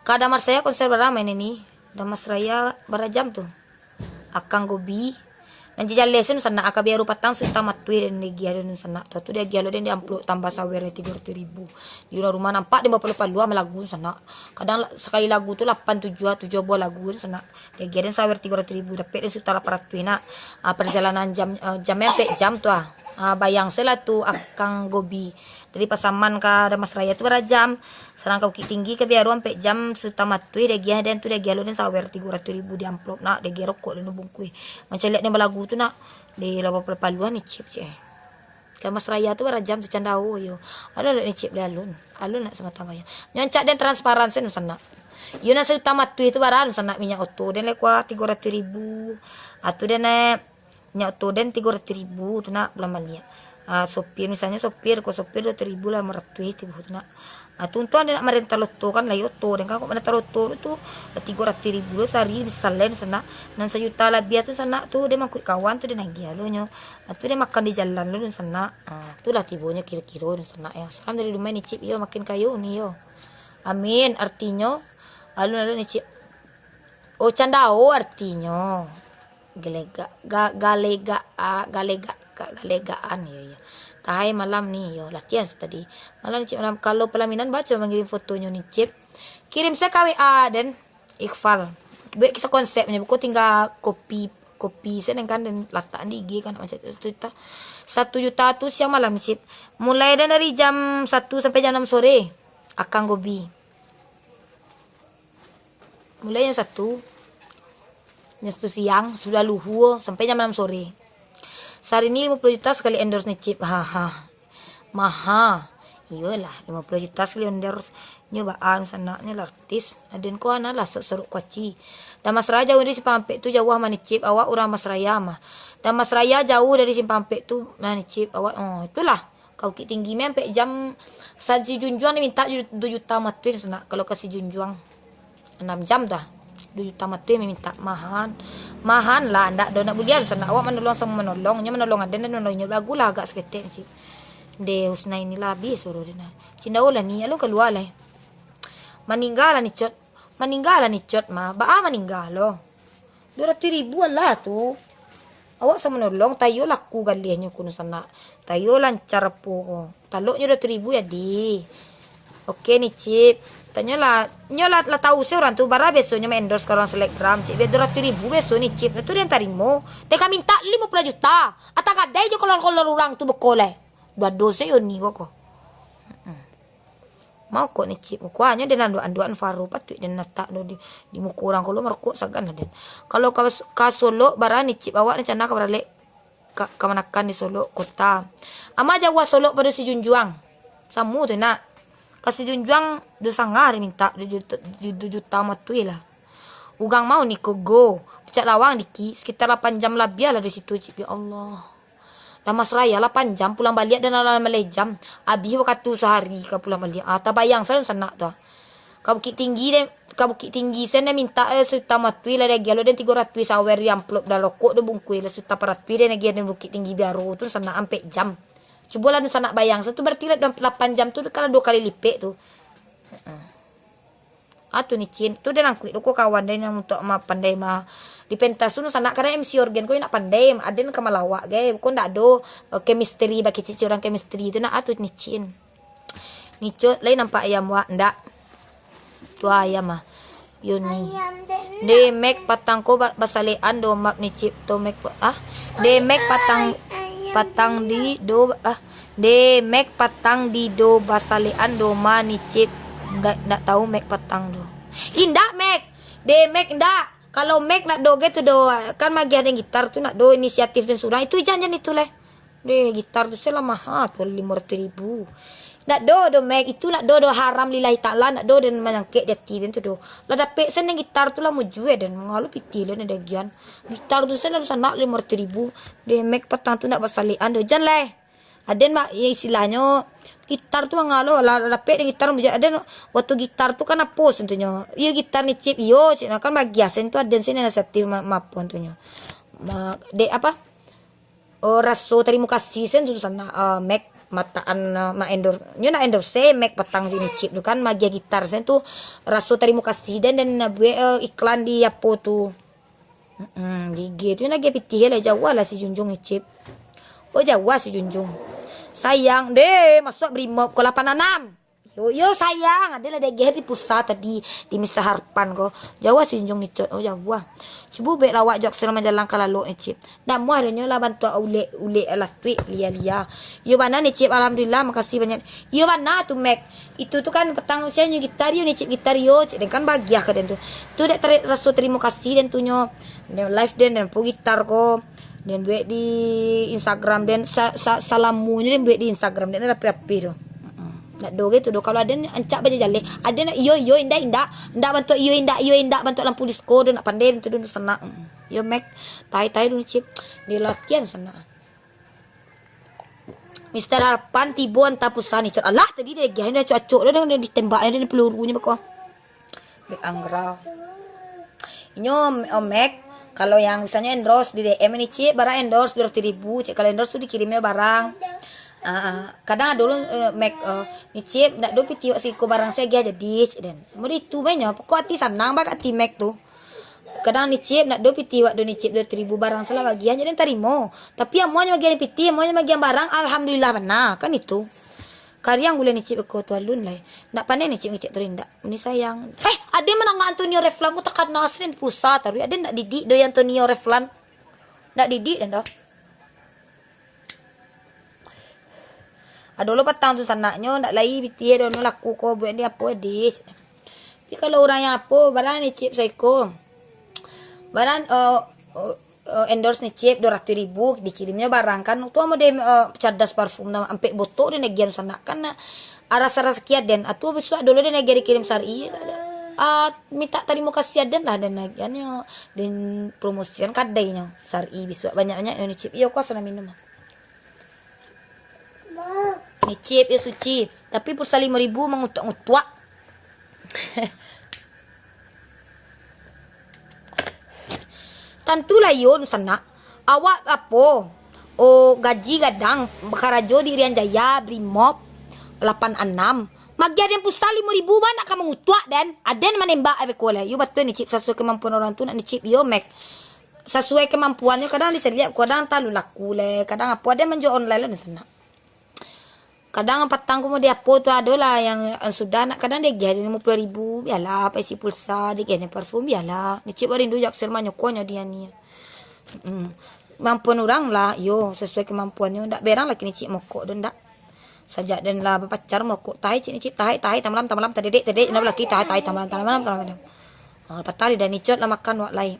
Ka Dharmasraya konser bara main ni? Dharmasraya bara jam tu? Akang Gobi. Nan jajaleh tu sanak, aka biaru patang suta matuih den diagiah den sanak. Tu, tu diagiah lo den di amplop tambah sawer tigo ratuih ribu. Di rumah-rumah nampak den bapalu-palu malagu sanak. Kadang la-, sakali lagu tu lapan tujuah, tujuah buah lagu tu sanak. Diagiah den sawer tigo ratuih ribu, dapek den suta lapan ratuih nak. Ah, perjalanan jam, eh, jam ampek jam tu ah. Ah, bayang se lah tu Akang Gobi. Dari Pasaman ka Dharmasraya tu bara jam. Sadangkan Bukittinggi ka Biaru ampek jam suta matuih diagiah den tu diagiah lo den sawer tigo ratuih ribu di amplop nak, diagiah rokok den bungkuih. Mancaliak den balagu tu nak, di lapan puluah paluan ni Cip, Cip. Ka Dharmasraya tu bara jam tu Candao yo. Alun nak ni Cip bali alun. Alun nak samata bayang. Nyo ancak den transparan sen sanak. Yo nan sajuta matuih tu bara sanak minyak oto den lekua tigo ratuih ribu. Atu den eh, Nyo tu den tigo ratuih ribu tu nak bulan baliak. Ah, sopir, misalnyo sopir, ko sopir duo ratuih ribu lah, limo ratuih tibo tu nak. Ah, tu untuang den nak marenta loto kan, lai oto den kan, kok marenta loto tu, tu tigo ratuih ribu lo sahari bisa lai sanak. Nan sajuta labiah tu sanak tu, den mangkuik kawan tu den agiah lo nyo. Ah, tu den makan di jalan lo den sanak. Ah, tu lah tibonyo kiro-kiro den sanak yo. Salam dari Dumai ni Cip yo, makin kayo ni yo. Amin, artinyo, alun-alun ni Cip. Oh, Candao artinyo. Galegak, ga-, galegak, ah, galegak. Kak galegaan, iyo, iyo. Tahai malam ni, iyo, latihan tadi. Malam ni, Cip, malam. Kalau pelaminan, baco mangirim fotonyo ni, Cip. Kirim se ka W A den, Iqfal. Buek kisah konsepnyo, buko tingga kopi, kopi se den kan, den latak di I G kan, macam tu, satu juta. Satu juta tu siang malam, Cip. Mulai den dari jam satu sampai jam enam sore. Akang Gobi. Mulai jam satu, jam satu siang, sudah luhur, sampai jam enam sore. Sahari ni limo puluah juta sakali endorse ni, Cip. Haha. Maha. Iyolah, limo puluah juta sakali endorse. Nyo baa, sanak nyo lah artis. Aden ko ana lah sorok kuaci. Dharmasraya jauah dari Simpang Ampek tu, jauah mah ni, Cip. Awak urang Dharmasraya mah. Dharmasraya jauah dari Simpang Ampek tu, mah ni, Cip. Awak, oh, itulah. Ka Bukittinggi mah ampek jam. Sa-, si Junjuang ni minta ju-, duo juta matuih sanak. Kalau ka si Junjuang, anam jam dah. Duo juta matuih minta. Mahan. Mahan lah, ndak do nak buliah sanak. Awak manolong samo manolong. Nyo manolong aden, den manolong nyo. Balagu lah agak saketek, Cip. Deh, Husna inilah abih suaro den nah. Cindau lah ni, alun kalua lai. Maningga lah ni, Cot. Maningga lah ni, Cot, mah. Baa maningga lo? Duo ratuih ribu alah tu. Awak samo manolong, tayo laku galiahnyo kuno sanak. Tayo lancar apo ko. Taloknyo duo ratuih ribu jadi. Oke ni, Cip. Tanyo lah, nyo lah, lah tau se urang tu, bara biasonyo ma-endorse ka urang selebgram, Cip. Bia duo ratuih ribu biaso ni, Cip. Nah, tu den tarimo. Den ka minta limo puluah juta. Atang kadai jo kolor-kolor urang tu beko lai. Duo doso yo ni ko ko. Mm-mm. Mau kok ni, Cip. Muko anyo den anduak-anduak Faro, patuik den natak do di, di muko urang. Kalau marokok sagan lah den. Kalau ka, ka Solok, bara ni, Cip, awak rencana ka baralek ka, kamanakan di Solok kota. Ama jauah Solok pado si Junjuang. Samo tu nak. Ka si Junjuang duo sangah den minta, duo juta, duo juta matuih lah. Ugang mau ni ko go. Puncak Lawang dikik, sekitar lapan jam labiah lah di situ, Cip. Ya Allah. Dharmasraya lapan jam, pulang baliak den alah maleh jam. Abih wakatu sahari ka pulang baliak. Ah, tabayang sajo sanak tu. Ka Bukittinggi den, ka Bukittinggi sen den minta, eh, sajuta matuih lah diagiah lo den tigo ratuih sawer di amplop, dah rokok duo bungkuih lah sajuta paratuih den agiah den Bukittinggi Biaro tu sanak ampek jam. Cubolah sanak bayang, satu berarti lah lapan jam tu kan duo kali lipek tu. Heeh. Ah, tu ni, Cin. Tu den angkuik tu ko kawan den nan untuak ma-, pandai ma-, di pentas tu sanak, kadang M C orgen ko nak pandai, aden ka malawak gai. Ko ndak ado, eh, chemistry bak kecik-kecik urang chemistry tu nak, ah, tu ni, Cin. Ni, Cot, lai nampak ayam wak? Ndak. Tu ayam ah. Yo ni. Deh, Mek, patang ko ba-, basalekan do, Mak, ni, Cip, to, Mek, ah. Deh, Mek, patang, patang di do, ah. Deh, Mek, patang di do basalekan do ma ni, Cip. Ndak, ndak tau Mek patang do. Indak, Mek. Deh, Mek, ndak. Kalau Mek ndak do ge tu do, kan magiah den gitar tu ndak do, inisiatif den surang. Itu jan, jan itu leh. Deh, gitar tu se lah maha tu, limo ratuih ribu. Ndak do, do, Mek. Itu ndak do, do, haram lillahi ta'ala, ndak do den manyangkek di ati den tu do. Lah dapek sen den gitar tu lah mujue den. Mangalo pitih lo den dagian. Gitar tu sen lah sanak limo ratuih ribu. Deh, Mek patang tu ndak basalekan do. Jan leh. Aden mak, ya, istilahnyo, gitar tu mangalo lah, dapek den gitar, mujak aden, waktu gitar tu kan apo sentunyo. Iyo, gitar ni, Cip, iyo, Cip, nah, kan bagiah sen tu aden sen inisiatif ma-, mapo sentunyo. Ma-, dek apa? Oh, raso tarimo kasih sen tu sanak, eh, Mek mataan, eh, ma-endorse. Nyo nak endorse Mek patang tu ni, Cip, tu kan magiah gitar sen tu raso tarimo kasih den, den buek, eh, iklan di apo tu. Mm-mm, gigi tu lagi pitih lah, jauah lah si Junjung ni, Cip. Oh, jauah si Junjung. Sayang, deh, masuk Brimob ko lapan anam. Yo, yo, sayang, ado lah degeh di pusat tadi, di Mister Harpan ko. Jauah si Junjung ni, Cot. Oh, jauah. Cubo buek lawak Joksel manjalang ka lalok ni, Cip. Namuah donyo lah bantuak ulek, ulek latuik, lia-lia. Yo, bana ni, Cip. Alhamdulillah, makasih banyak. Iyo bana tu, Mek. Itu tu kan patang, sia nyo gitar yo ni, Cip, gitar yo, Cip, den kan bagiah ka den tu. Tu dek tari-, raso tarimo kasih den tu nyo. Den live den, den pu gitar ko. Den buek di Instagram den, sa-, sa-, salamonyo den buek di Instagram den, ado api-api tu. Heeh. Ndak do gitu do. Kalau aden ancak bajajaleh, aden nak iyo, iyo, indak, indak. Ndak bantuak iyo, indak, iyo, indak, bantuak lampu disko, den nak pandai den tu, den tu sanak. Heeh. Yo, Mek, tai-tai dulu, Cip. Di latihan sanak. Mister Harpan tibo antah pulsa ni, Cot. Alah, tadi dek giah ni acok-acok dah, dah ditembak dah pelurunyo beko. Bek Anggra. Inyo, oh, Mek, kalau yang misalnyo endorse di D M ni, Cip, barang endorse dua ratus ribu, Cip. Kalau endorse tu dikirimnyo barang. Ah, ah. Kadang ado lo, eh, Mek, eh, ni, Cip, ndak do piti wak siko barang se agiah jadi, Cip, den. Mun itu bae nyo, pokok ati sanang bak ati Mek tu. Kadang Nicip, nak do pitih wak do Nicip, dua ribu barang salah bagian, jadi tarimo. Tapi amuahnyo bagian pitih, amuahnyo bagian barang, alhamdulillah bana, kan itu. Kariang gulai Nicip ko tu alun lai. Nak pandai Nicip ngecek tu indak. Ni sayang. Eh, ade manangah Antonio Reflan ko takana sering pulsa taruih. Ade nak didik doi Antonio Reflan. Nak didik den doh. Ado lo patang tu sanaknyo, ndak lai pitih dono laku ko buek ni apo dih. Tapi kalau urang yang apo, barang Nicip saiko. Barang, eh, eh, eh, endorse Nicip dua ratus ribu, dikirimnyo barang kan. Tu amo de, eh, cadas parfum tu, ampek botok de nagian sanak kan. Nah, rasa-rasa kiaden. Atu bisuak dulu de nagian dikirim Sari. Ah, minta tarimo kasih aden lah den nagiannyo. Den promosian kadainyo Sari bisuak banyak-banyak Nicip. Iyo, kuasa nak minum. Nicip yo suci, tapi pulsa limo ribu mangutuak-ngutuak. Tantulah yo, sanak. Awak apo? Oh, gaji gadang, bakarajo di Irian Jaya, Brimob, lapan anam. Magiah den pulsa limo ribu, ba nak ka mangutuak den. Aden manembak, eh, beko lah. Yo batua Nicip, sasuai kemampuan orang tu nak Nicip, yo, Mek. Sasuai kemampuannyo, kadang dicaliak, kadang talalu laku lai, kadang apo, ado manjual online lah, sanak. Kadang patang ko mau di apo tu, ado lah yang, yang sudah nak, kadang diagiah limo puluah ribu, bialah, paisi pulsa, diagiah parfum, bialah. Nicip barindu jak sir manyokonyo dia ni. Mm. Mampuan urang lah, yo, sasuai kemampuannyo, ndak berang lah kini cik mokok tu, ndak. Sajak den lah bapacar, marokok, tahai cik ni cik, tahai, tahai, tamalam, tamalam, tadedek, tadedek, nak balaki, tahai, tahai, tamalam, tamalam, tamalam. Ha, patang di Danicot lah makan wak lai.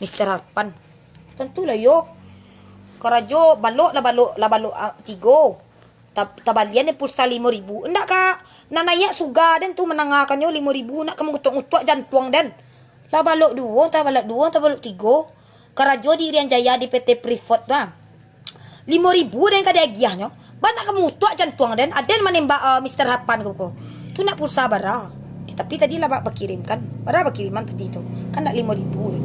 Mister Harpan. Tantulah yo. Karajo balok lah balok, lah balok, ah, tigo. Ta-, tabalian ni pulsa limo ribu. Ndak ka, nan naiak suga den tu manangakannyo limo ribu, nak ka mangutuak-ngutuak jantuang den. Lah balok duo, tabalok duo, tabalok tigo. Karajo di Irian Jaya di P T Freeport tu, ah. Limo ribu den ka diagiahnyo. Ba nak ka mangutuak jantuang den, aden manembak, eh, Mister Harpan ko, ko. Tu nak pulsa bara. Eh, tapi tadi lah ba-, bakirim kan. Bara bakiriman tadi tu. Kan nak limo ribu.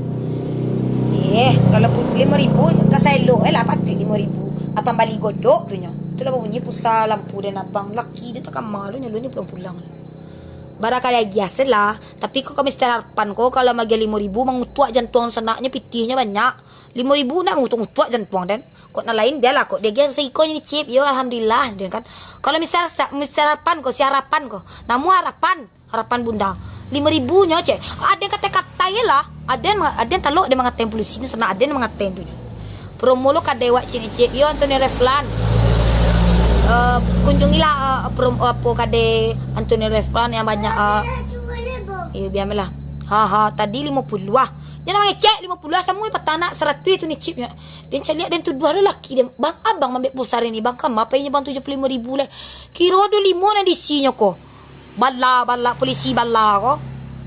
Eh, kalau pu-, limo ribu ka saelok, eh, lah patuik limo ribu. Apan bali godok tu nyo. Tu lah babunyi pulsa lampu den abang. Laki den takama lo, nyo lo nyo pulang-pulang. Bara ka diagiah se lah. Tapi ko ka Mister Harpan ko, kalau magiah limo ribu, mangutuak jantuang sanaknyo, pitihnyo banyak. Limo ribu nak mangutuak-ngutuak jantuang den. Kok nan lain, bialah, kok diagiah saikonyo ni, Cip. Yo, alhamdulillah, den kan. Kalau Mister Sa-, Mister Harpan ko, si Harapan ko. Namo Harapan, Harapan Bunda. Limo ribu nyo, cek. Aden katai-katai lah. Aden ma-, aden talok den mangatai polisi ni, sanak aden mangatai tu. Promo lo kadai wak cik ni, Cip. Yo, Antonio Reflan. Eh, kunjungilah, eh, prom-, apo, kadai Antonio Reflan yang banyak, eh. Iyo, bialah. Ha, ha, tadi limo puluah ah. Jan mangecek, limo puluah ah, samua patang nak saratuih tu ni, Cip, nyo. Den caliak den tuduah lo laki den. Bang, abang maambiak pulsa ni, bang, kama painyo bang tujuah puluah limo ribu lai. Kiro duo limo nan diisinyo ko. Bala, bala, polisi bala ko.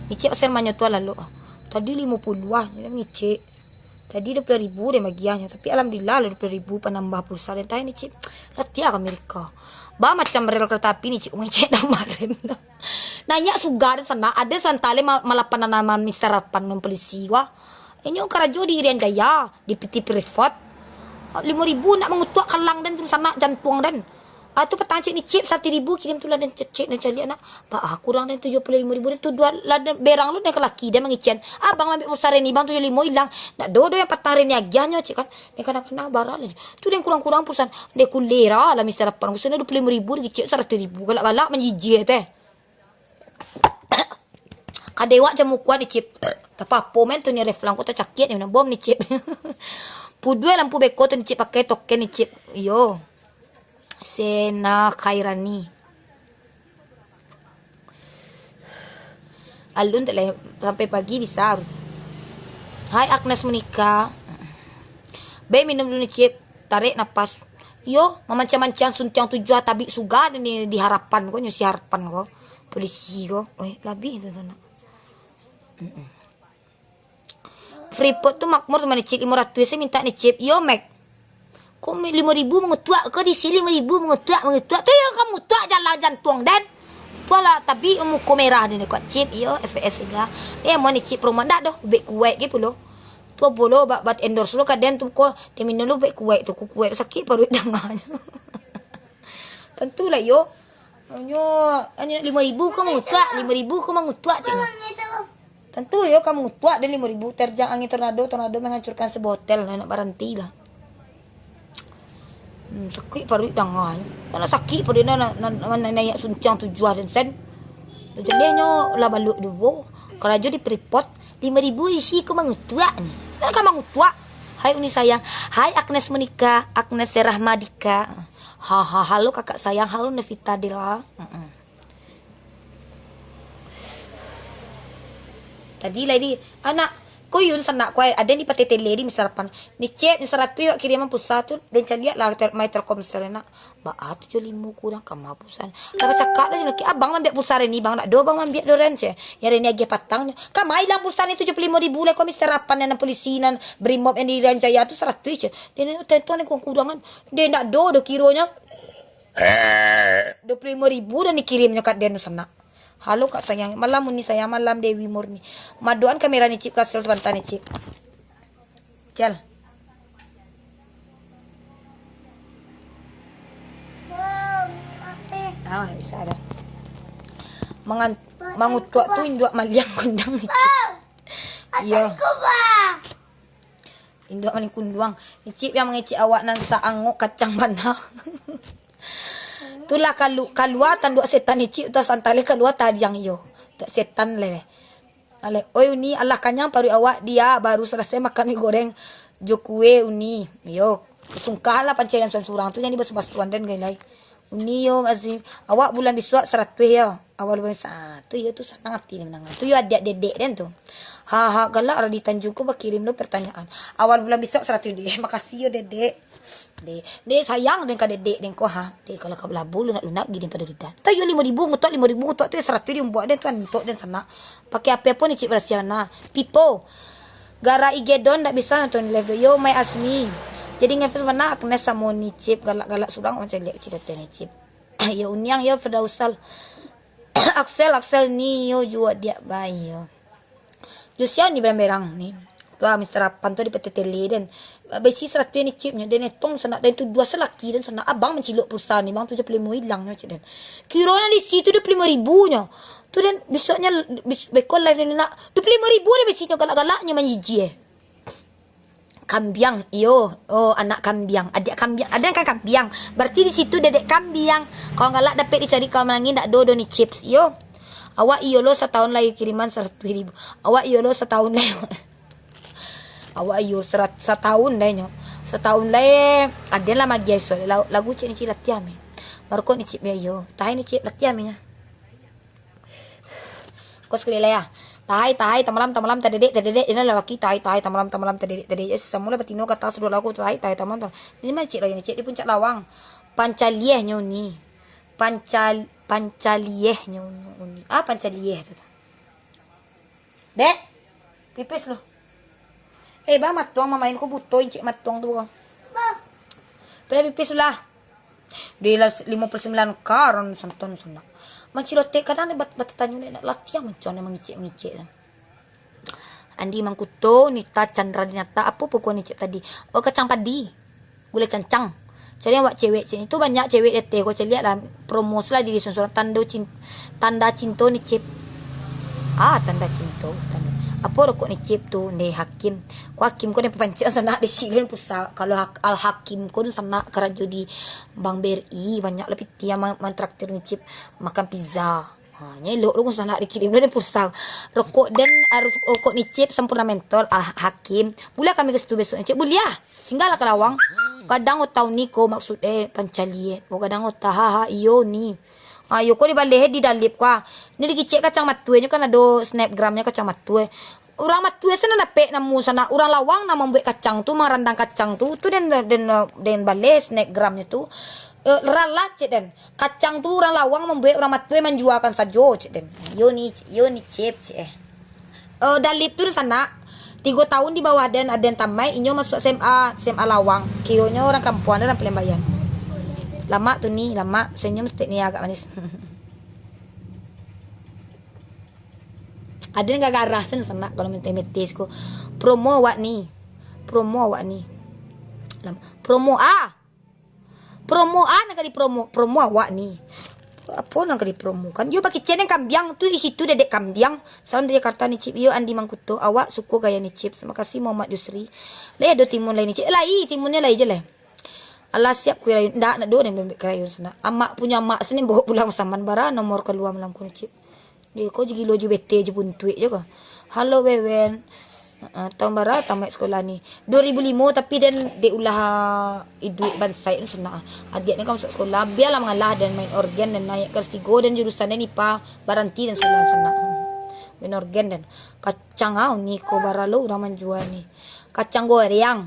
Ni, Cip, pasal manyo tu lalok. Tadi limo puluah ah, jan mangecek. Tadi duo puluah ribu den bagiahnyo, tapi alhamdulillah lah duo puluah ribu panambah pulsa den. Tadi ni, Cip, latiah ka Amerika. Ba macam rel kereta api ni, Cip, ngecek nama rem. Naiak suga den sanak, aden santale ma-, malapan nanaman Mister Rapan non polisi wah. Inyo karajo di Irian Jaya, di P T Freeport. Limo ribu nak mangutuak kalang den tu sanak, jantuang den. Ah, tu patang cek ni, Cip, saratuih ribu kirim tu lah, den cek, cek, den caliak nak. Ba, ah, kurang den tujuah puluah limo ribu, den tuduah lah, den berang lo den ka laki den mangecekan. Abang maambiak pulsa Reni, bang, tujuah limo ilang. Ndak do, do yang patang Reni agiahnyo, cek kan. Den kana-kana bara lah. Tu den kurang-kurang pulsa. Den kulera lah Mister Rapan. Khususnyo duo puluah limo ribu, dikecek saratuih ribu. Galak-galak manjijik teh. Kadai wak jamu kuat ni, Cip. Tapapo men tu ni, Reflan ko tacakik ni, bom ni, Cip. Puduai lampu beko tu ni, Cip, pakai token ni, Cip. Iyo. Sena Khairani. Alun tak leh, sampai pagi bisa harus. Hai Agnes Monica. Be minum dulu ni, Cip. Tarik napas. Yo, mamancang-mancang suntiang tujuah tabik suga ni di Harapan ko, nyo si Harapan ko. Polisi ko. Oi, labih tu sanak. Mm-mm. Freeport tu makmur tu mah ni, Cip, limo ratuih se minta ni, Cip. Yo, Mac. Ko mi-, limo ribu mangutuak, ko di sini limo ribu mangutuak, mangutuak. Tu yang kamu tuak jalan jantuang den. Tu lah, tapi muko merah ni, ni, kuat, Cip. Yo, F S dah. Eh, mau ni, Cip, promo ndak doh. Bek kuat ke pulo. Tu pulo, ba-, bat endorse lo ka den tu ko. Dia minum lo bek kuat tu, ku kuat sakit paruik danganyo. Tentulah, yo. Hanyo, hanyo limo ribu ko mangutuak, limo ribu ko mangutuak, cik. Tantu yo ka mangutuak den limo ribu, terjang angin tornado, tornado menghancurkan sebuah hotel, nak baranti lah. Hmm, sakik paruik danganyo. Nak sakik paruik, nak, nak, nak, nak naiak suncang tujuah den sen. Jadianyo lah baluik duo. Karajo di Freeport, limo ribu isi ko mangutuak ni. Nak ka mangutuak. Hai Uni sayang, hai Agnes Monica, Agnes Rahmadika. Ha, ha, halo kakak sayang, halo Nevita Dela. Mm-mm. Tadi lah di anak ko Yun sanak ko ai, aden di Patetele di Mister Pan. Ni cek ni saratuih wak kiriman pulsa tu, den caliak lah tel-, mai Telkomsel nak. Baa tujuah limo kurang kama pulsa. Lah bacakak dah jo laki, "Abang mambiak pulsa Reni, bang, nak do bang mambiak do Ren," cek. Ya Reni agiah patang nyo. "Kama ilang pulsa ni tujuah puluah limo ribu lai ko Mister Rapan nan polisi nan Brimob yang di Irian Jaya tu saratuih," cek. Den ni tentang ni kurang-kurangan. Den ndak do do kironyo. Duo puluah limo ribu dah dikirimnyo ka den tu sanak. Halo kak sayang, malam Uni sayang, malam Dewi Murni. Madoan kamera ni cik, kasel sabanta ni cik. Cel. Ah, bisa dah. Mangan-, mangutuak tu induak maliang kundang ni cik. Iyo. Induak maling kunduang. Icip yang mangecek awak nan saangok kacang bana. Tulah kalu-, kalua tanduak setan icip, tu santai leh kalua tadiang iyo. Tak setan leh. Aleh, oi Uni, alah kanyang paruik awak, dia baru salasai makan mi goreng jo kue Uni. Iyo, sungkah lah pancaian surang-surang tu, jadi basuan-basuan den gai lai. Uni yo Azim, awak bulan bisuak saratuih yo. Awal bulan sa-, ah, tu yo tu sanang ati ni mandanga. Tu yo adiak dedek den tu. Ha, ha, galak Radi Tanjung ko bakirim lo pertanyaan. Awal bulan bisuak saratuih deh. Makasih yo dedek. Deh, deh sayang den ka dedek den ko ha. Deh kalau ka balabu lunak-lunak gini pado lidah. Tu yo limo ribu ngutuak, limo ribu ngutuak tu yo saratuih diumbuak den tu antok den sanak. Pakai apo pun icip barasiah nah. Pipo. Gara I G don ndak bisa nonton live yo, Mai Asmi. Jadi ngefans bana Agnes samo Nicip, galak-galak surang, oh celiak cita-cita Nicip. Yo Uniang, yo Firdausal. Aksel, Aksel ni yo juo diak bae yo. Yo sia ni berang-berang ni. Tu ah, Mister Apan tu di P T T L den. Besi saratuih Nicip nyo, den etong sanak, den tu duo salaki den sanak. Abang mancilok pulsa ni, bang, tujuah puluah limo ilang nyo, cek den. Kiro nan di situ duo puluah limo ribu nyo. Tu den, bisuaknyo, bis-, beko live ni nak, duo puluah limo ribu den besinyo, galak-galaknyo manjijie. Kambiang, iyo, oh, anak kambiang, adiak kambiang, aden kan kambiang. Berarti di situ dedek kambiang. Kalau galak dapek dicari, kalau manangih ndak do, do Nicip, iyo. Awak iyo lo satahun lai kiriman saratuih ribu. Awak iyo lo satahun lai. Awak iyo serat-, satahun lai nyo. Satahun lai aden lah magiah iso. La-, lagu cek Nicip latiah mi. Baru ko Nicip yo iyo. Tahan Nicip latiah mi nyo. Ko sakali lai ah. Tahai, tahai, tamalam, tamalam, tadedek, tadedek, ino lalaki, tahai, tahai, tamalam, tamalam, tadedek, tadedek. Samulo batino ka ateh duo lagu, tahai, tahai, tamalam, tamalam. Ini mancik lai, cek di puncak lawang. Pancalieh nyo ni. Pancal-, pancalieh nyo ni. Ah, pancalieh tu. Dek, pipis lu. Eh, bah, matuang mamain ko buto incik matuang tu, bah. Pai pipis lah. Di las-, limo puluah sambilan karan santon sanak. Mancilotek kadang ni bat-, batatanyo ni nak latiah mancuan mangicik-mangicik tu. Andi Mangkuto, Nita Chandra Dinata, apo pokok ni cek tadi? Oh, kacang padi. Gulai cancang. Cari awak cewek cek ni. Tu banyak cewek di ateh ko, caliak lah. Promosi lah diri surang-surang. Tando cin-, tanda cinto ni, Cip. Ah, tanda cinto. Tanda. Apo rokok ni, Cip, tu? Ndeh Hakim. Ko Hakim ko den papancik sanak di silun pulsa. Kalau Hak-, Al Hakim ko ni sanak karajo di Bank B R I, banyak lah pitih yang ma-, mantraktir ni, Cip. Makan pizza. Ha, nyo elok lo sanak dikirim lo den pulsa. Rokok den, ah, rokok ni, Cip, Sampurna Mentol, Al Hakim. Buliah kami ka situ besok ni, Cip? Buliah. Singgahlah ka lawang. Gadang ota Uni ko maksud, eh, pancalieh. Oh, gadang ota, ha, ha, iyo ni. Ha, iyo ko dibaleh di Dalip ko ah. Ni dikicek kacang matue nyo kan ado snapgramnyo kacang matue. Urang matue sanak dapek namu sanak. Urang lawang nan mambuek kacang tu, marandang kacang tu, tu den, den, den baleh snapgramnyo tu. Eh, ralat cek den. Kacang tu urang lawang mambuek, urang matue manjuakan sajo cek den. Iyo ni, iyo ni Cip cek eh. Eh, Dalip tu sanak, tigo tahun di bawah den, aden tamaik, inyo masuak S M A, S M A Lawang. Kironyo urang kampuang, urang Palembayan. Lamak tu ni, lamak. Senyum setek ni agak manis. Aden gak garah sen sanak kalau minta metis ko. Promo awak ni. Promo awak ni. Lam-, promo ah. Promo a nan ka dipromo, promo awak ni. Apo nan ka dipromokan? Yo, pakai cen kambiang tu, isi tu dedek kambiang. Salam dari Jakarta, Nicip. Iyo, Andi Mangkuto. Awak suko gaya Nicip. Terima kasih, Muhammad Yusri. Lai ado timun lain, Nicip? Lai, timunnyo lai je lah. Alah, siap kue rayun. Ndak, ndak do den bebek kue rayun sanak. Amak punyo amak sini bawa pulang saman bara nomor kalua malam ko, Nicip. Deh, ko jo gilo jo bete jo puntuik jo ko. Halo, Wewen. Heeh, tahun bara tamaik sekolah ni? Dua ribu limo, tapi den dek ulah iduik bansaik ni sanak. Adiak ni kan masuk sekolah, bialah mangalah den main orgen den naik kelas tigo, dan jurusan den ipa, baranti den sekolah sanak. Main orgen den. Kacang au ni ko bara lo urang manjua ni. Kacang goreang.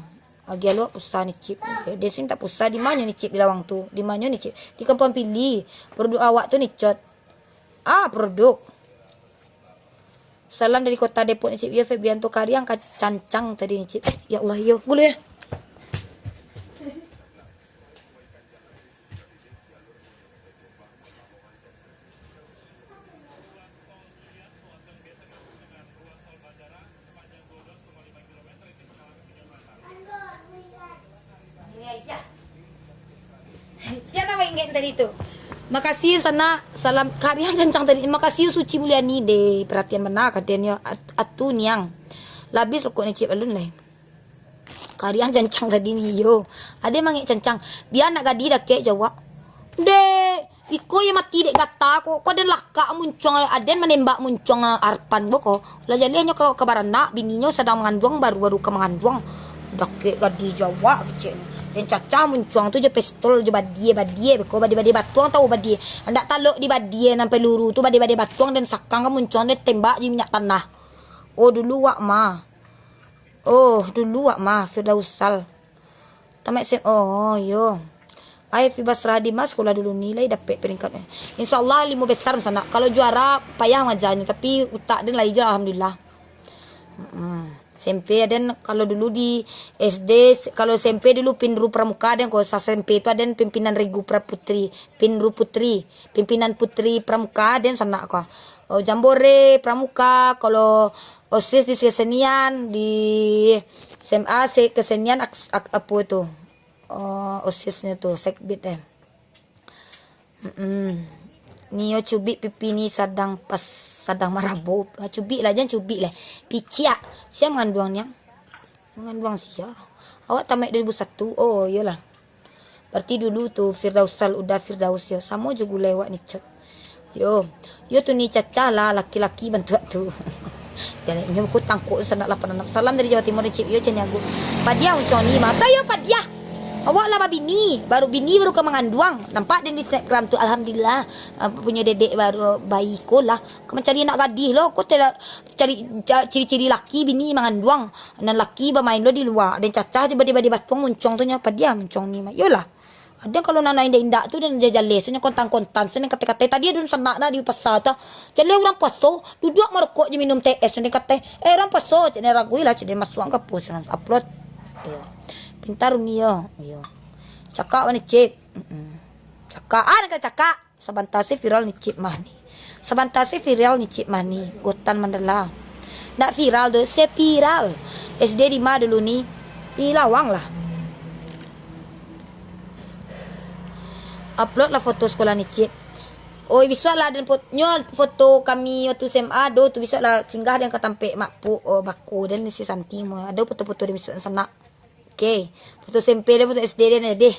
Agiah lo pulsa Nicip. Den sini tak pulsa, di manyo Nicip di lawang tu? Di manyo Nicip? Di Kampung Pili. Produk awak tu Nicot. Ah, produk. Salam dari Kota Depok, Nicip. Yo, Febrianto Kariang ka-, cancang tadi, Nicip. Eh, ya Allah, yo. Gulu ya. Siapa yang ingat tadi tu? Makasih sanak, salam Kariang cancang tadi. Makasih Suci Mulyani deh, perhatian bana ka den yo. At-, atu niang. Labis rokok Nicip alun lai. Kariang cancang tadi ni yo. Ade mangek cancang. Bia nak gadih dakek jawak. Deh, iko yo mati dek gata ko. Ko den lakak muncuang, aden manembak muncuang, ah, Arpan bo ko. Lah jaleh nyo ka, ka baranak, bininyo sadang manganduang, baru-baru ka manganduang. Dakek gadih jawak kecek. Den cacah muncuang tu jo pistol, jo badie, badie beko, badie-badie batuang tau badie. Ndak talok di badie nan peluru tu, badie-badie batuang den sakang ka muncuang, den tembak jo minyak tanah. Oh, dulu wak mah. Oh, dulu wak mah, Firdausal. Tamaik S M A, oh, yo. Ai, Fi Basrah di mah sekolah dulu ni lai dapek peringkat. Insya Allah limo besar sanak. Kalau juara, payah mangajanyo, tapi utak den lai jo, alhamdulillah. Mm-mm. S M P aden, kalau dulu di S D, se-, kalau S M P dulu Pinru Pramuka aden ko, sa-, S M P tu aden pimpinan Regu Praputri, Pinru Putri, pimpinan Putri Pramuka aden sanak ko. Oh, Jambore Pramuka, kalau OSIS di kesenian, di S M A se-, kesenian ak-, ak-, apo tu? Oh, OSIS-nyo tu, sekbid, eh. Mm-mm. Nio cubik pipi ni sadang pas, sadang marabo. Ah, cubik lah, jan cubik lah. Piciak. Sia manganduang niang? Manganduang sia. Awak tamaik dua ribu satu. Oh, iyolah. Berarti dulu tu Firdausal Uda Firdaus yo. Samo jo gulai awak ni, Cot. Yo. Yo tu ni cacah lah laki-laki bantuak tu. Jaleh inyo ko tangkok sanak lapan anam. Salam dari Jawa Timur, Cip. Yo, Caniago. Padiah uncong ni mah. Tayo padiah. Awak lah babini, baru bini baru ka manganduang. Nampak den di Instagram tu, alhamdulillah. Ah, punyo dedek baru bayi ko lah. Ka mancari anak gadih lo, ko tela-, cari ca-, ciri-ciri laki bini manganduang. Nan laki bamain lo di lua. Den cacah jo badie-badie batuang muncuang tu nyo, padiah muncuang ni mah. Yolah. Ado kalau nan indak-indak tu, den jaleh-jaleh, so nyo kontan-kontan, so nyo katai-katai. Tadi ado sanak nak di pasa tu. Jaleh urang puaso, duduak marokok jo minum teh es, so nyo katai. Eh, urang puaso, cek ni ragui lah, cek ni masuak ka post, upload. Iyo. Pintar Uni yo. Iyo. Cakak wani, Cip. Mm-mm. Cakak, ah, nak cakak. Sabanta se viral ni Cip mah ni. Sabanta se viral ni Cip mah ni. Gotan mandala. Ndak viral doh, se viral. S D di ma dulu ni? Di Lawang lah. Upload lah foto sekolah ni, Cip. Oi, bisuak lah den fot-, nyo foto kami waktu S M A doh tu, bisuak lah singgah den ka tampek mak puk, oh, bako den si Santi mo. Ado foto-foto den bisuak sanak. Oke, foto S M P den, foto S D den deh.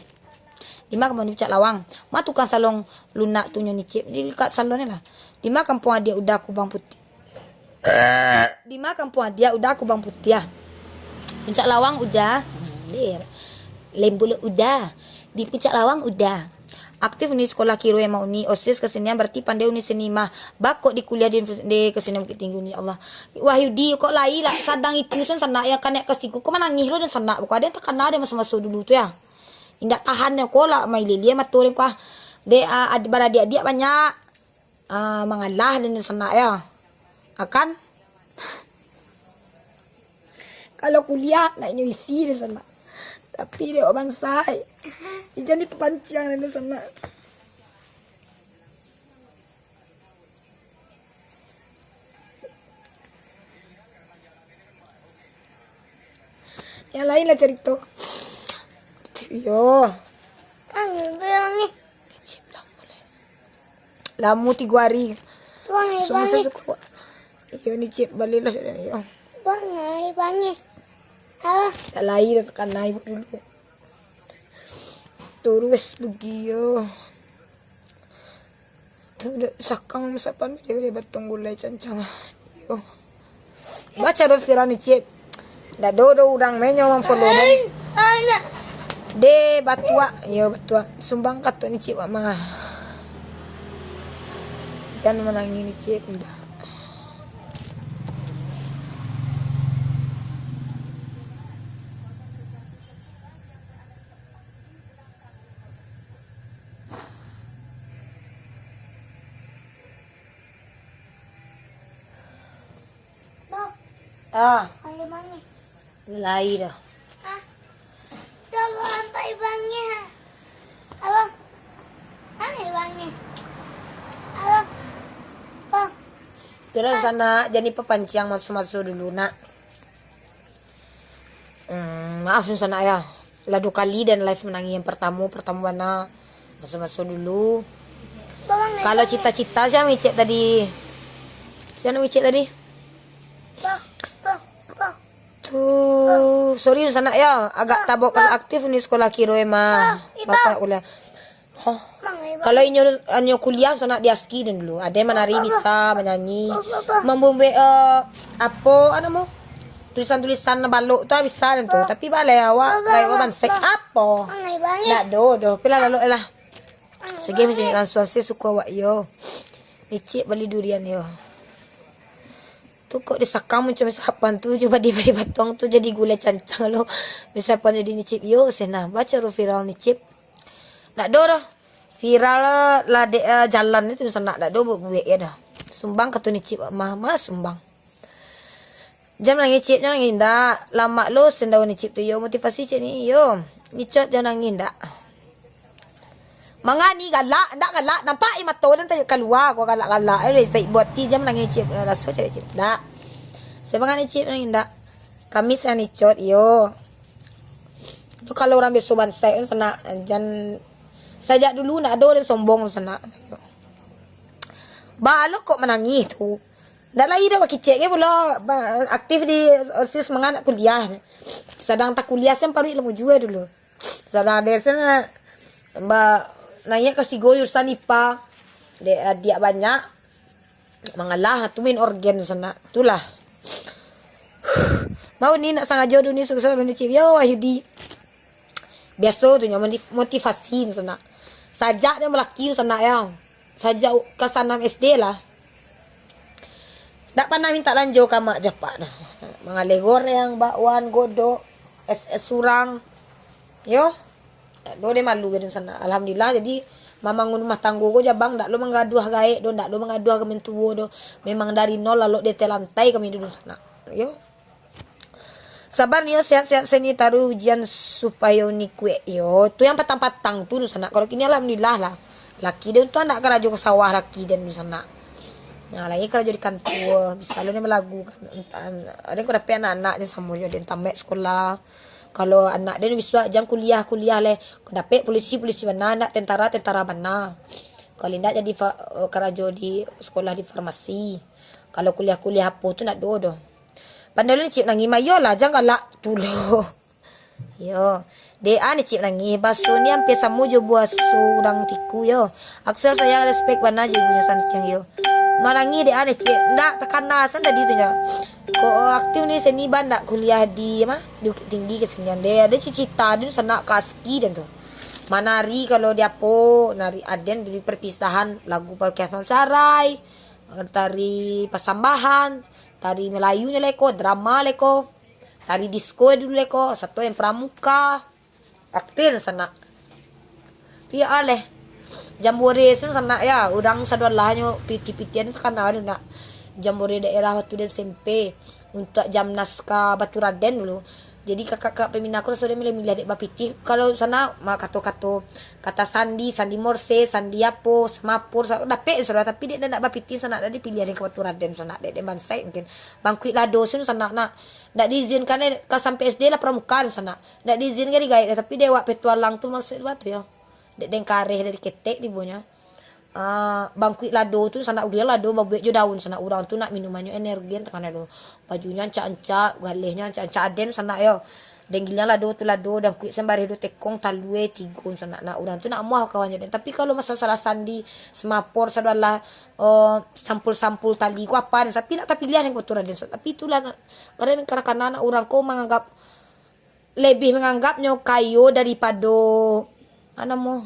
Di ma kampuang di Puncak Lawang? Ma tukang salon lunak tu nyo ni, Cip? Di dekat salon ni lah. Di ma kampuang adiak Uda Kubang Putiah? Di ma kampuang adiak Uda Kubang Putiah? Puncak Lawang Uda. Hmm, deh. Lembuluk Uda. Di Puncak Lawang Uda. Aktif Uni sekolah kiro emang Uni OSIS kesenian, berarti pandai Uni seni mah. Bakok di kuliah di, di kesenian Bukittinggi Uni, ya Allah. Wahyudi kok lai lah sadang itu sen sanak yang kanek ke siku. Kok manangih lo den sanak, bukan ada yang takana den maso-maso dulu tu ya. Indak tahan nyo ko lah, maililia mato den ko ah. Dek, ah, ad-, baradiak-adiak banyak, ah, mangalah den sanak yo. Akan kalau kuliah, nak inyo isi den sanak. Tapi dek awak bansaik, ijan dipapanciang den sanak. Yang lain lah carito. Iyo. Kan bilang ni. Lamo tigo ari. Bang, eh, Susah bang, eh. Suko. Iyo, Nicip, balilah sudah, iyo. Bang, eh, bang, eh. Alah. Tak lai dah tekan ibu dulu. Turus bagi yo. Tu dah sakang sapan dia boleh batong gulai cancang. Yo. Baca do viral Nicip. Ndak do do urang menyo urang follow deh. Anak. Deh batuak, yo batuak. Sumbang kato Nicip mah. Jan manangih Nicip ndak. Ah. Ayo mangeh. Lai dah. Ah. Tolong ampai bangeh. Abang. Mangeh bangeh. Abang. Bang. Terus anak jadi pepancing maso-maso dulu nak. Hmm, maaf sanak ya. Lah duo kali den live manangih. Yang pertamo, pertamo bana maso-maso dulu. Kalau cita-cita sia micek tadi? Sia micek tadi? Tu, sorry sanak ya, agak tabok aktif ni sekolah kiro emang. Bapak kuliah. Hah? Kalau inyo, inyo kuliah sanak di aski dan dulu. Ado manari bisa, manyanyi, mambuek, eh, apo, anu mo? Tulisan-tulisan balok tu bisa dan tu. Tapi balai awak, baik awak bansek. Apo? Ndak do, do. Pilah lalok lah. Segi macam ni langsuang se suko awak yo. Nicip bali durian yo. Tu kok disakang macam misapan tu, cuba di bali batong tu jadi gulai cancang lo. Misapan jadi Nicip yo, senah. Baca ro viral Nicip. Ndak do doh. Viral lah dek, eh, jalan itu sanak dak do buek-buek ya dah. Sumbang kato Nicip mah, mah sumbang. Jan manangih Cip, jan manangih indak. Lamak lo sendau Nicip tu yo, motivasi cek ni yo. Nicot jan manangih indak. Mangani galak, indak galak. Nampak i mato dan kalua ko galak-galak. Eh, tak buat ti jan manangih Cip. Raso cek Cip. Dak. Saya mangani Cip manangih indak. Kami saya Nicot yo. Tu kalau urang biaso bansaik tu sanak, jan sajak dulu ndak ado urang sombong tu sanak. Baa lo kok manangih tu. Ndak lai dah bakicek ge pulo, ba-, aktif di OSIS manganak kuliah. Sadang takuliah sen paruik lah mujua dulu. Sadang ade sen ba naiak kelas tigo jurusan IPA. Dek adiak banyak. Mangalah tu main organ sanak. Tulah. Mau ni nak sangajo duni sukses bani Cip. Yo Wahyudi. Biaso tu nyo moti-, motivasi tu sanak. Sajak dia malaki tu sanak ya. Sajak u-, kelas anam SD lah. Dak panah minta lanjo ka mak japak dah. Mangaleh goreng, bakwan, godok, es, es surang. Yo. Dak do deh malu gadun sanak. Alhamdulillah, jadi mamangun rumah tanggo ko jabang, dak lo manggaduah gaek do, dak lo manggaduah ka mentuo do. Memang dari nol lalok di ateh lantai kami dulu sanak. Yo. Sabar nio, sehat-sehat seni taruh ujian supayo ni kuek yo. Tu yang patang-patang tu sanak. Kalau kini alhamdulillah lah. Laki dia untuang dak karajo ka sawah laki dia tu sanak. Nah, lagi karajo di kantua, bisa lo ni malagu kan. Entah, ada ko dapek anak-anak dia samo jo dia tamat sekolah. Kalau anak den bisuak jan kuliah-kuliah leh, dapek polisi-polisi bana, ndak tentara-tentara bana. Kalau indak jadi fa-, karajo di sekolah di farmasi. Kalau kuliah-kuliah apo tu ndak do doh. Pandai lo Nicip nangih, mayolah jan galak tu lo. Yo. Dek a Nicip nangih, baso ni ampia samo jo baso urang tiku yo. Axel sayang, respect bana jo ibunyo santiang yo. Manangih dek a Nicip, ndak takana san tadi tu nyo. Ko aktif ni seni ban ndak kuliah di, ma, di Bukittinggi kesenian deh. Ado cita-cita dun sanak ka aski den tu. Manari kalau di apo, nari aden di perpisahan lagu Pakiasan Sarai, tari pasambahan, tari Melayunyo leko, drama leko, tari disko dulu leko, sato yang pramuka. Aktif sanak. Iyo aleh. Jambore sen sanak ya, urang sadoalahnyo pitih-pitihan takana tu nak. Jambore daerah waktu den SMP, untuak jamnas ka Baturaden dulu. Jadi kakak-kakak pembina ko raso den milih-milih dek bapitih. Kalau sanak, ma, kato-kato, kata sandi, sandi morse, sandi apo, semapur, sa-, dapek sadoa, tapi dek den ndak bapitih sanak, dak dipiliah den ka Baturaden sanak, dek den bansaik mungkin. Bangkuik lado sen sanak nak. Ndak diizinkan, eh, ka sampai SD lah pramuka tu sanak. Ndak diizinkan digaek doh, tapi dek awak petualang tu maksud tu batu yo. Dek den kareh dari ketek tibonyo. Ah, bangkuik lado tu sanak, giliang lado babuek jo daun sanak. Urang tu nak minumannyo energen takana do. Bajunyo ancak-ancak, galehnyo ancak-ancak, aden sanak yo. Den giliang lado tu lado, bangkuik sambareh do tekong, talue tigo sanak. Nah, urang tu nak amuah kawannyo den. Tapi kalau masalah sandi, semapor, sadoalah, eh, sampul-sampul tali ko apa den. Tapi nak tapiliah den kotoran den. Tapi itulah nak, kadang kanak-kanak urang ko manganggap, lebih manganggapnyo kayo daripado, ah, namo,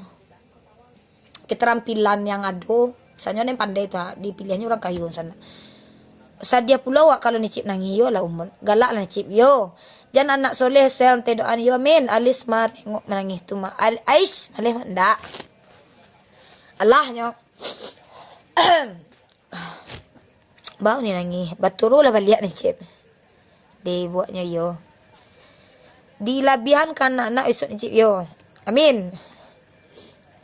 keterampilan yang ado. Misalnyo, nan pandai tu, ha, dipiliahnyo urang kayo sanak. Sadiah pulo awak kalau Nicip nangih, yo lah umur. Galak lah Nicip, yo. Jan anak soleh, sel, ante doan, yo, amin. Alis mah tengok manangih tu mah. Al-, aish, maleh mah ndak. Alahnyo. Bau ni nangih. Baturulah baliak Nicip. Dibueknyo iyo. Dilabiahan ka anak-anak isuak Nicip iyo. Amin.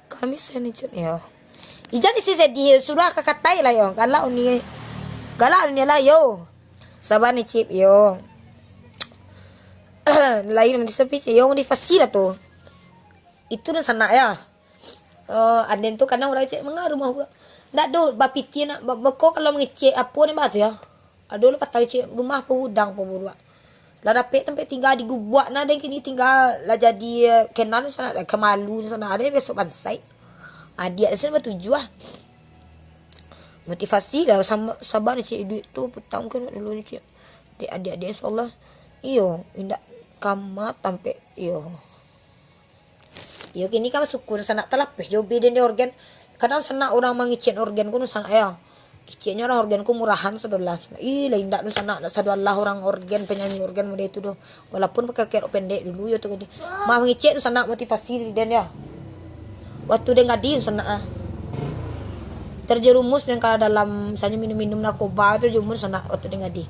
Kami saya Nicip iyo. Ijan isi sedih, sudah ka katai lah iyo. Galak uni, galak uni lah iyo. Sabar Nicip iyo. Lain mandi sapi iyo, motivasi lah tu. Itu dunsanak ya. Eh, aden tu kadang urang cek mangaruh mah urang. Ndak do bapiti nak, ba-, beko kalau mangecek apo ni bah tu ya. Ado lah patang cek rumah apo gudang apo buruak. Lah dapek tampek tingga di gubuak nah, den kini tingga lah jadi, eh, kenan sanak, lah kemalu sanak, aden besok bansai. Adiak di sini batujuah. Motivasi lah sama, sabar ni cek, duit tu putang kan dulu ni cek. Dek adiak-adiak insyaallah. Iyo, indak kama tampek iyo. Iyo, kini kan basyukur sanak talapeh jo beden di organ. Kadang sanak urang mangicek organ ko sanak ya. Kiceknyo urang organ ko murahan sadolah. Ih, lah indak tu sanak, sadolah urang organ, penyanyi organ model itu doh. Walaupun pakai kerok pendek dulu yo tu tadi. Mah mangicek tu sanak motivasi di den ya. Waktu den gadih tu sanak ah. Terjerumus den ka dalam misalnyo minum-minum narkoba, terjerumus sanak waktu den gadih.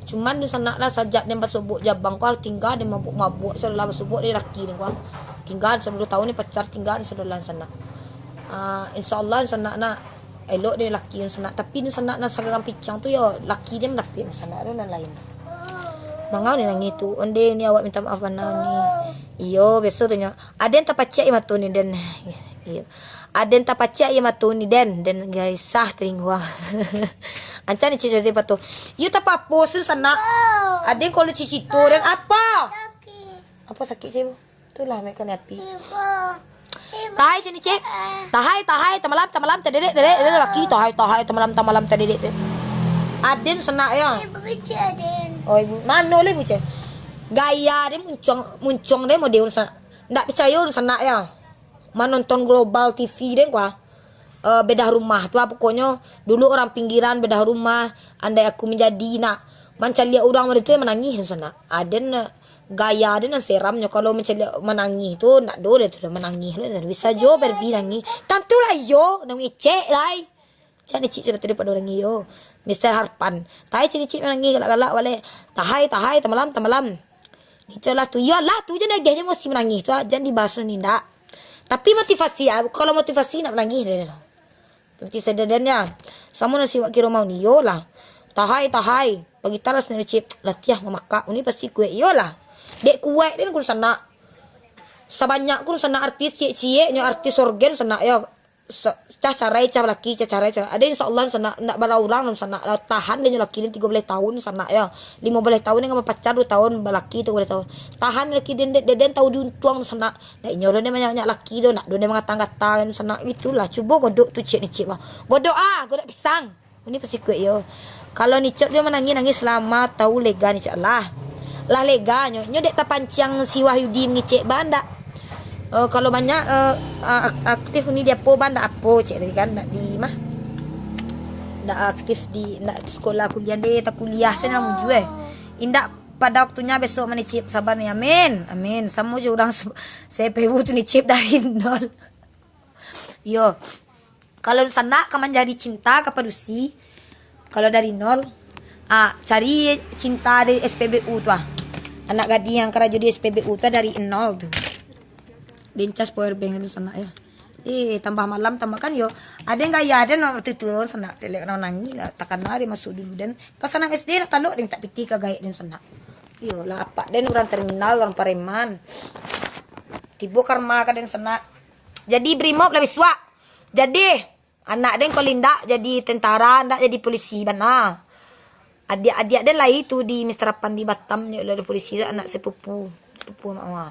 Cuman tu sanak lah sajak den basobok jabang ko tingga den mabuk-mabuk sadolah basobok dari laki den ko. Tingga sadolah duo tahun ni pacar tingga sadolah sanak. Ah, insyaallah sanak nak elok dek laki sanak. Tapi sanak nak sagarang pincang tu yo laki den dapek sanak ado nan lain. Mangau ni nangih tu. Onde ni awak minta maaf bana ni. Iyo, biaso tu nyo. Aden tapacik aia mato ni den. Iyo. Aden tapacik aia mato ni den. Den gaisah talinguang. Ancan ni cik jadi pato. Iyo tapapo su sanak. Aden kalau cicito den apa? Apa sakit cik? Itulah mek kena api. Tahai sini cik. Tahai, tahai, tamalam, tamalam, tadedek, dedek, dedek laki. Tahai, tahai, tamalam, tamalam, tadedek, dedek. Aden sanak ya. Ibu kecil aden. Oh ibu, mano lah ibu cik? Gaya den muncuang, muncuang den model sanak. Ndak picayo sanak ya. Manonton Global T V den kuah. Eh, bedah rumah tu ah, pokoknyo dulu orang pinggiran bedah rumah, andai aku manjadi nak mancaliak urang model tu, manangih sanak. Aden, eh, gaya den nan seramnyo, kalau mancaliak manangih tu, ndak do deh tu, manangih tu, bisa jo Barbie nangih. Tantulah iyo, nang ngecek lai. Cak ni cik sudah tadi pado orang iyo. Mister Harpan. Tai cik ni cik manangih galak-galak balik. Tahai, tahai, tamalam, tamalam. Ngico lah tu. Iyolah tu je nagih je mesti manangih tu. Jan dibahas ni ndak. Tapi motivasi ah, kalau motivasi nak manangih deh. Nanti sadadanya. Samo nasi wak kiro mau ni, iyolah. Tahai, tahai. Pagi taras ni cik. Latiah mamakak. Uni pasti kuek. Iyolah. Dek kuek den kun sanak. Sabanyak kun sanak artis ciek-ciek nyo artis orgen sanak yo. Sa-, cah carai, cah laki, cah carai, cah. Ado insyaallah sanak, ndak bara urang sanak. Lah tahan deh nyo laki ni tigo baleh tahun sanak yo. Limo baleh tahun dengan bapacar duo tahun, balaki tigo baleh tahun. Tahan laki den, den, den tahu diuntuang sanak. Ndak inyo doh den banyak-banyak laki doh, ndak doh den mangata-ngata sanak gitulah. Cubo godok tu cik ni cik mah. Godok ah, godok pisang. Ini pasti kuek yo. Kalau Nicop dia manangih-nangih selama tahu lega Nicop lah. Lah lega nyo, nyo dek tapanciang si Wahyudi mengicek bandak. Eh, kalau banyak, eh, ak-, aktif ni dia po bandak apo cek tadi kan, ndak di mah. Ndak aktif di, ndak sekolah kuliah deh, tak kuliah sen nang mujue. Indak pada waktunya besok manicip sabar ni. Amin. Amin. Samo je urang se-, sepewu tu nicip dari nol. Yo. Kalau sanak ka manjadi cinta ka padusi, kalau dari nol, ah, cari cinta dari S P B U tu ah. Anak gadih yang karajo di S P B U tu ah dari nol tu. Dincas power bank dulu sanak ya. Eh, tambah malam tambah kan yo. Ada yang gaya ada nak turun sanak telek nang nangis lah. Takana dia masuk dulu dan ka sanak S D nak talok dia tak pitih ka gaek dan sanak. Yo lah apak dan orang terminal, orang pareman. Tibo karma ka dan sanak. Jadi brimob lah bisuak. Jadi Anak den kalau indak jadi tentara, indak jadi polisi bana. Adiak-adiak den lai tu di Mister Apan di Batam, nyo lah polisi, anak sepupu, sepupu mak wa.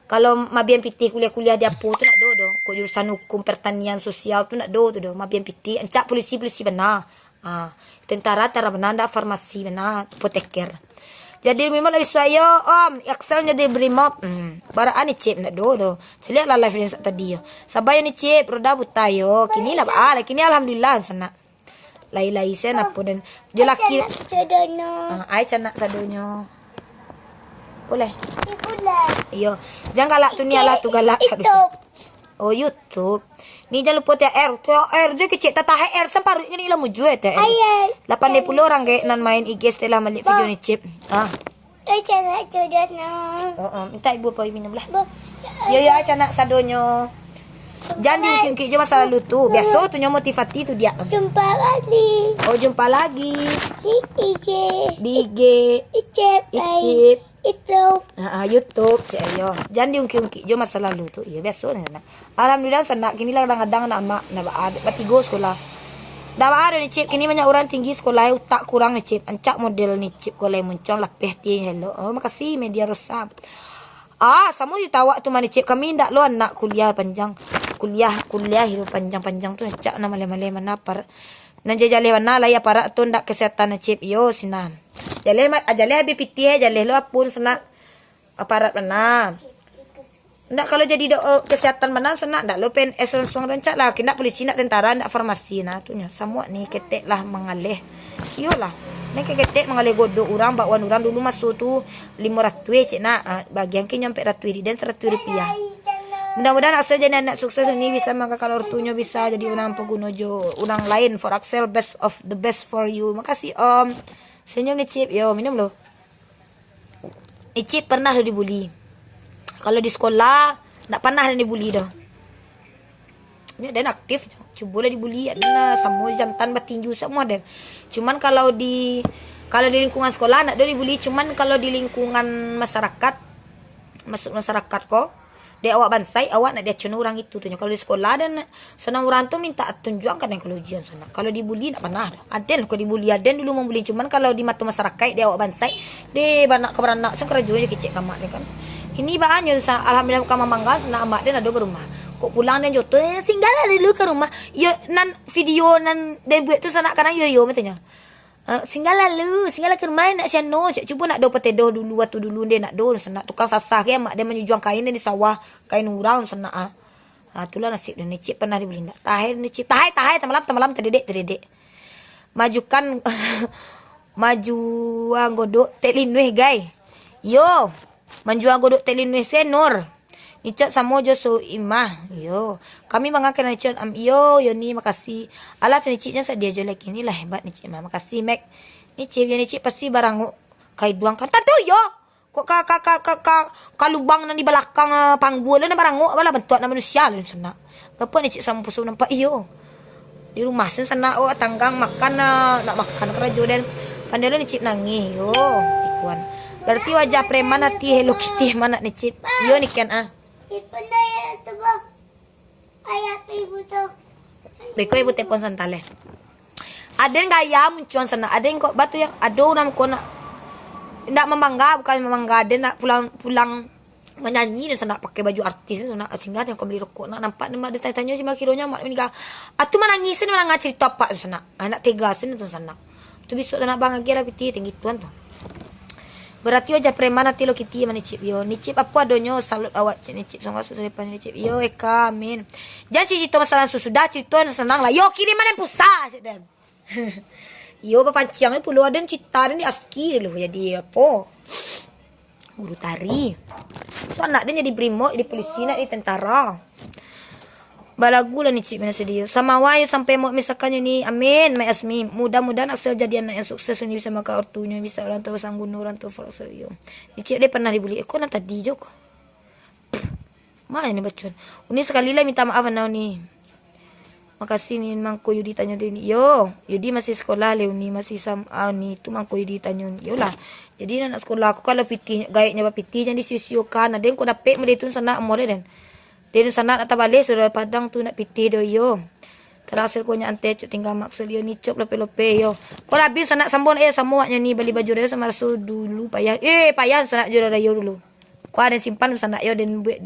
Kalau mabian pitih kuliah-kuliah di apo tu nak do doh. Kok jurusan hukum, pertanian, sosial tu nak do tu doh. Mabian pitih, ancak polisi-polisi bana. Ah, tentara, tentara bana, ndak farmasi bana, apoteker. Jadi Brimob lah bisuak yo, Om. Axel jadi Brimob. Hmm. Baraan ni Cip nak do tu. Caliak lah live den sak tadi yo. Sabar yo ni Cip, roda buta yo. Kini lah baa lah. Kini alhamdulillah sanak. Lai-lai sen apo den. Jo laki. Ah, ai canak sadonyo. Boleh. Iyo. Jan galak tu ni alah tu galak. Oh, YouTube. Ni jan lupo T H R. T H R je kecek, tatahek R samparuik ni lah mujua T H R. Lapan puluh urang gek nan main I G setelah maliek video ni, Cip. Ah. Eh, canak jodoh no. Oh, oh, minta ibu apa minum lah. Yo, yo, canak sadonyo. Jan diungkik-ungkik jo masa lalu tu. Biaso tu nyo motivasi tu dia. Jumpa lagi. Oh, jumpa lagi. Di I G. Di I G. Icip. Icip. Itu. Ha, YouTube, cek yo. Jan diungkik-ungkik jo masa lalu tu. Iyo, biaso nyo nak. Alhamdulillah, sanak. Kini lah kadang-kadang nak amak, nak ba-, batigo sekolah. Dak ba-, ado ni, Cip. Kini banyak urang tinggi sekolah, utak kurang ni, Cip. Ancak model ni, Cip. Kalau muncuang lapeh ti elok. Oh, makasih, Media Rosa. Ah, samo juo awak tu mah ni, Cip. Kami ndak lo anak kuliah panjang. Kuliah, kuliah itu panjang-panjang tu, ancak nan maleh-maleh bana, par-, nan jaleh-jaleh bana, lai aparat tu ndak kesehatan, Cip. Iyo, sinan. Jaleh ma-, jaleh abih pitih, jaleh lo apun, sanak. Aparat bana. Ndak, kalau jadi do, kesehatan bana, sanak, ndak lo P N S langsuang rancak lah. Kini ndak polisi, ndak tentara, ndak farmasi, nah, tu nyo. Samuak ni ketek lah mangaleh. Iyolah. Ni ketek mangaleh godok urang, bakwan urang dulu maso tu limo ratuih, cek nak. Ah, bagian ke nyo ampek ratuih, di den saratuih rupiah. Mudah-mudahan Axel jadi anak sukses ni, bisa manggakan ortunyo, bisa jadi urang paguno jo urang lain. For Axel, best of the best for you. Makasih, Om. Senyum ni, Cip. Yo, minum lo. Icip pernah lo dibuli. Kalau di sekolah, ndak pernah den dibuli doh. Nyo den aktif, cubo lah dibuli, ado lah samo jantan batinju samo den. Cuman kalau di, kalau di lingkungan sekolah, ndak do dibuli. Cuman kalau di lingkungan masyarakat, masuk masyarakat ko, dek awak bansaik, awak nak diacuan urang itu tu nyo. Kalau di sekolah, den Sanang urang tu mintak tunjuang kadang kalau ujian sanak. Kalau dibuli ndak pernah doh. Aden kok dibuli, aden dulu mambuli. Cuman kalau di mato masyarakat, di awak bansaik, deh, baranak ka baranak, sen karajo je kecek ka amak deh kan. Kini baanyo sa-, alhamdulillah bukan mamangga, sanak amak den ado barumah. Kok pulang den joto, eh, singgahlah dulu ka rumah. Yo, nan video nan den buek tu sanak kadang yo, yo, matonyo. Eh, singgahlah lu, singgahlah ka rumah, nak siano. Cak cubo nak do patedoh dulu, waktu dulu den nak do, sanak tukang sasah ke, amak den manyujuang kain den di sawah, kain urang sanak ah. Ah, itulah nasib den. Icip pernah dibuli ndak? Tahai, Icip. Tahai, tahai, tamalam, tamalam, tadedek, tadedek. Majukan, majuang godok tek linuih, gai. Yo, manjuang godok tek linuih se, Nur. Nicip samo jo Soimah. Yo. Kami mangakan Nicip, am, yo, yo ni, makasih. Alah, tu Nicipnya sadia jo lagi. Inilah hebat Nicip mah. Makasih, Mac. Nicip, yo Nicip pasti baranguk ka iduang kan. Tantu yo. Kok ka, ka, ka, ka, ka, ka lubang nan di balakang, eh, panggua lo, nan barangok, apalah bantuak nan manusia lo, sanak. Ngapa ni cik sampusu nampak iyo? Di rumah sen sanak, oh, tanggang makan, eh, nak makan karajo den. Pandai lo ni cik nangih, yo, ikuan. Berarti wajah preman hati Hello Kitty manak ni cik. Yo ni kan, ah. Beko ibu telepon santaleh. Aden gaya muncuang sanak. Aden kok batu yang ado urang ko nak, ndak mamangga, bukan mamangga. Aden nak pulang, pulang manyanyi dan sanak pakai baju artis tu sanak. Singgah den kau beli rokok nak nampak ni mak dia tanyo-tanyo si mak kironyo mak meninggal. Atu manangis ni manangah cerita apak tu sanak. Anak tega sen tu sanak. Tu bisuak tu nak bang agiah lah piti tinggi tuan tu. Berarti wajah preman hati lo kiti mah ni cip yo. Ni cip apo adonyo salut awak cik ni cip songga susah depan ni cip. Yo Eka amin. Jan cik cerita masalah sudah cerita yang senang lah. Yo kiriman yang pusah cik den. Yo bapanciang ni pulo aden cita den di aski dulu jadi apo? Guru tari. So anak den jadi brimob, jadi polisi, nak jadi tentara. Balagu lah ni cik bina sedio. Samawa yo sampai mau misalkan yo ni. Amin. Mai Asmi. Mudah-mudahan Axel jadi anak yang sukses. Uni bisa makan ortunyo, bisa orang tua sanggunu, orang tua falsel yo. Ni cik dia pernah dibuli. Eh, kok nan tadi jo ko? Mana ni bacuan? Uni sekali lah minta maaf ana Uni. Makasih ni mangko Yudi tanyo dek ni. Yo, Yudi masih sekolah le Uni masih sam ah, ni tu mangko Yudi tanyo ni. Yolah. Jadi nak sekolah aku kalau pitih gaeknyo bapitih jan disio-siokan. Aden ko dapek mode tu sanak umur den. Den sanak nak tabaleh saudara Padang tu nak pitih do iyo. Tarasil ko nyo anteh cok tingga makso liyo ni cok lope-lope yo. Ko labiah sanak sambon eh samo wak nyo ni bali baju rayo samo raso dulu payah. Eh payah sanak jo rayo dulu. Ko aden simpan sanak yo den buek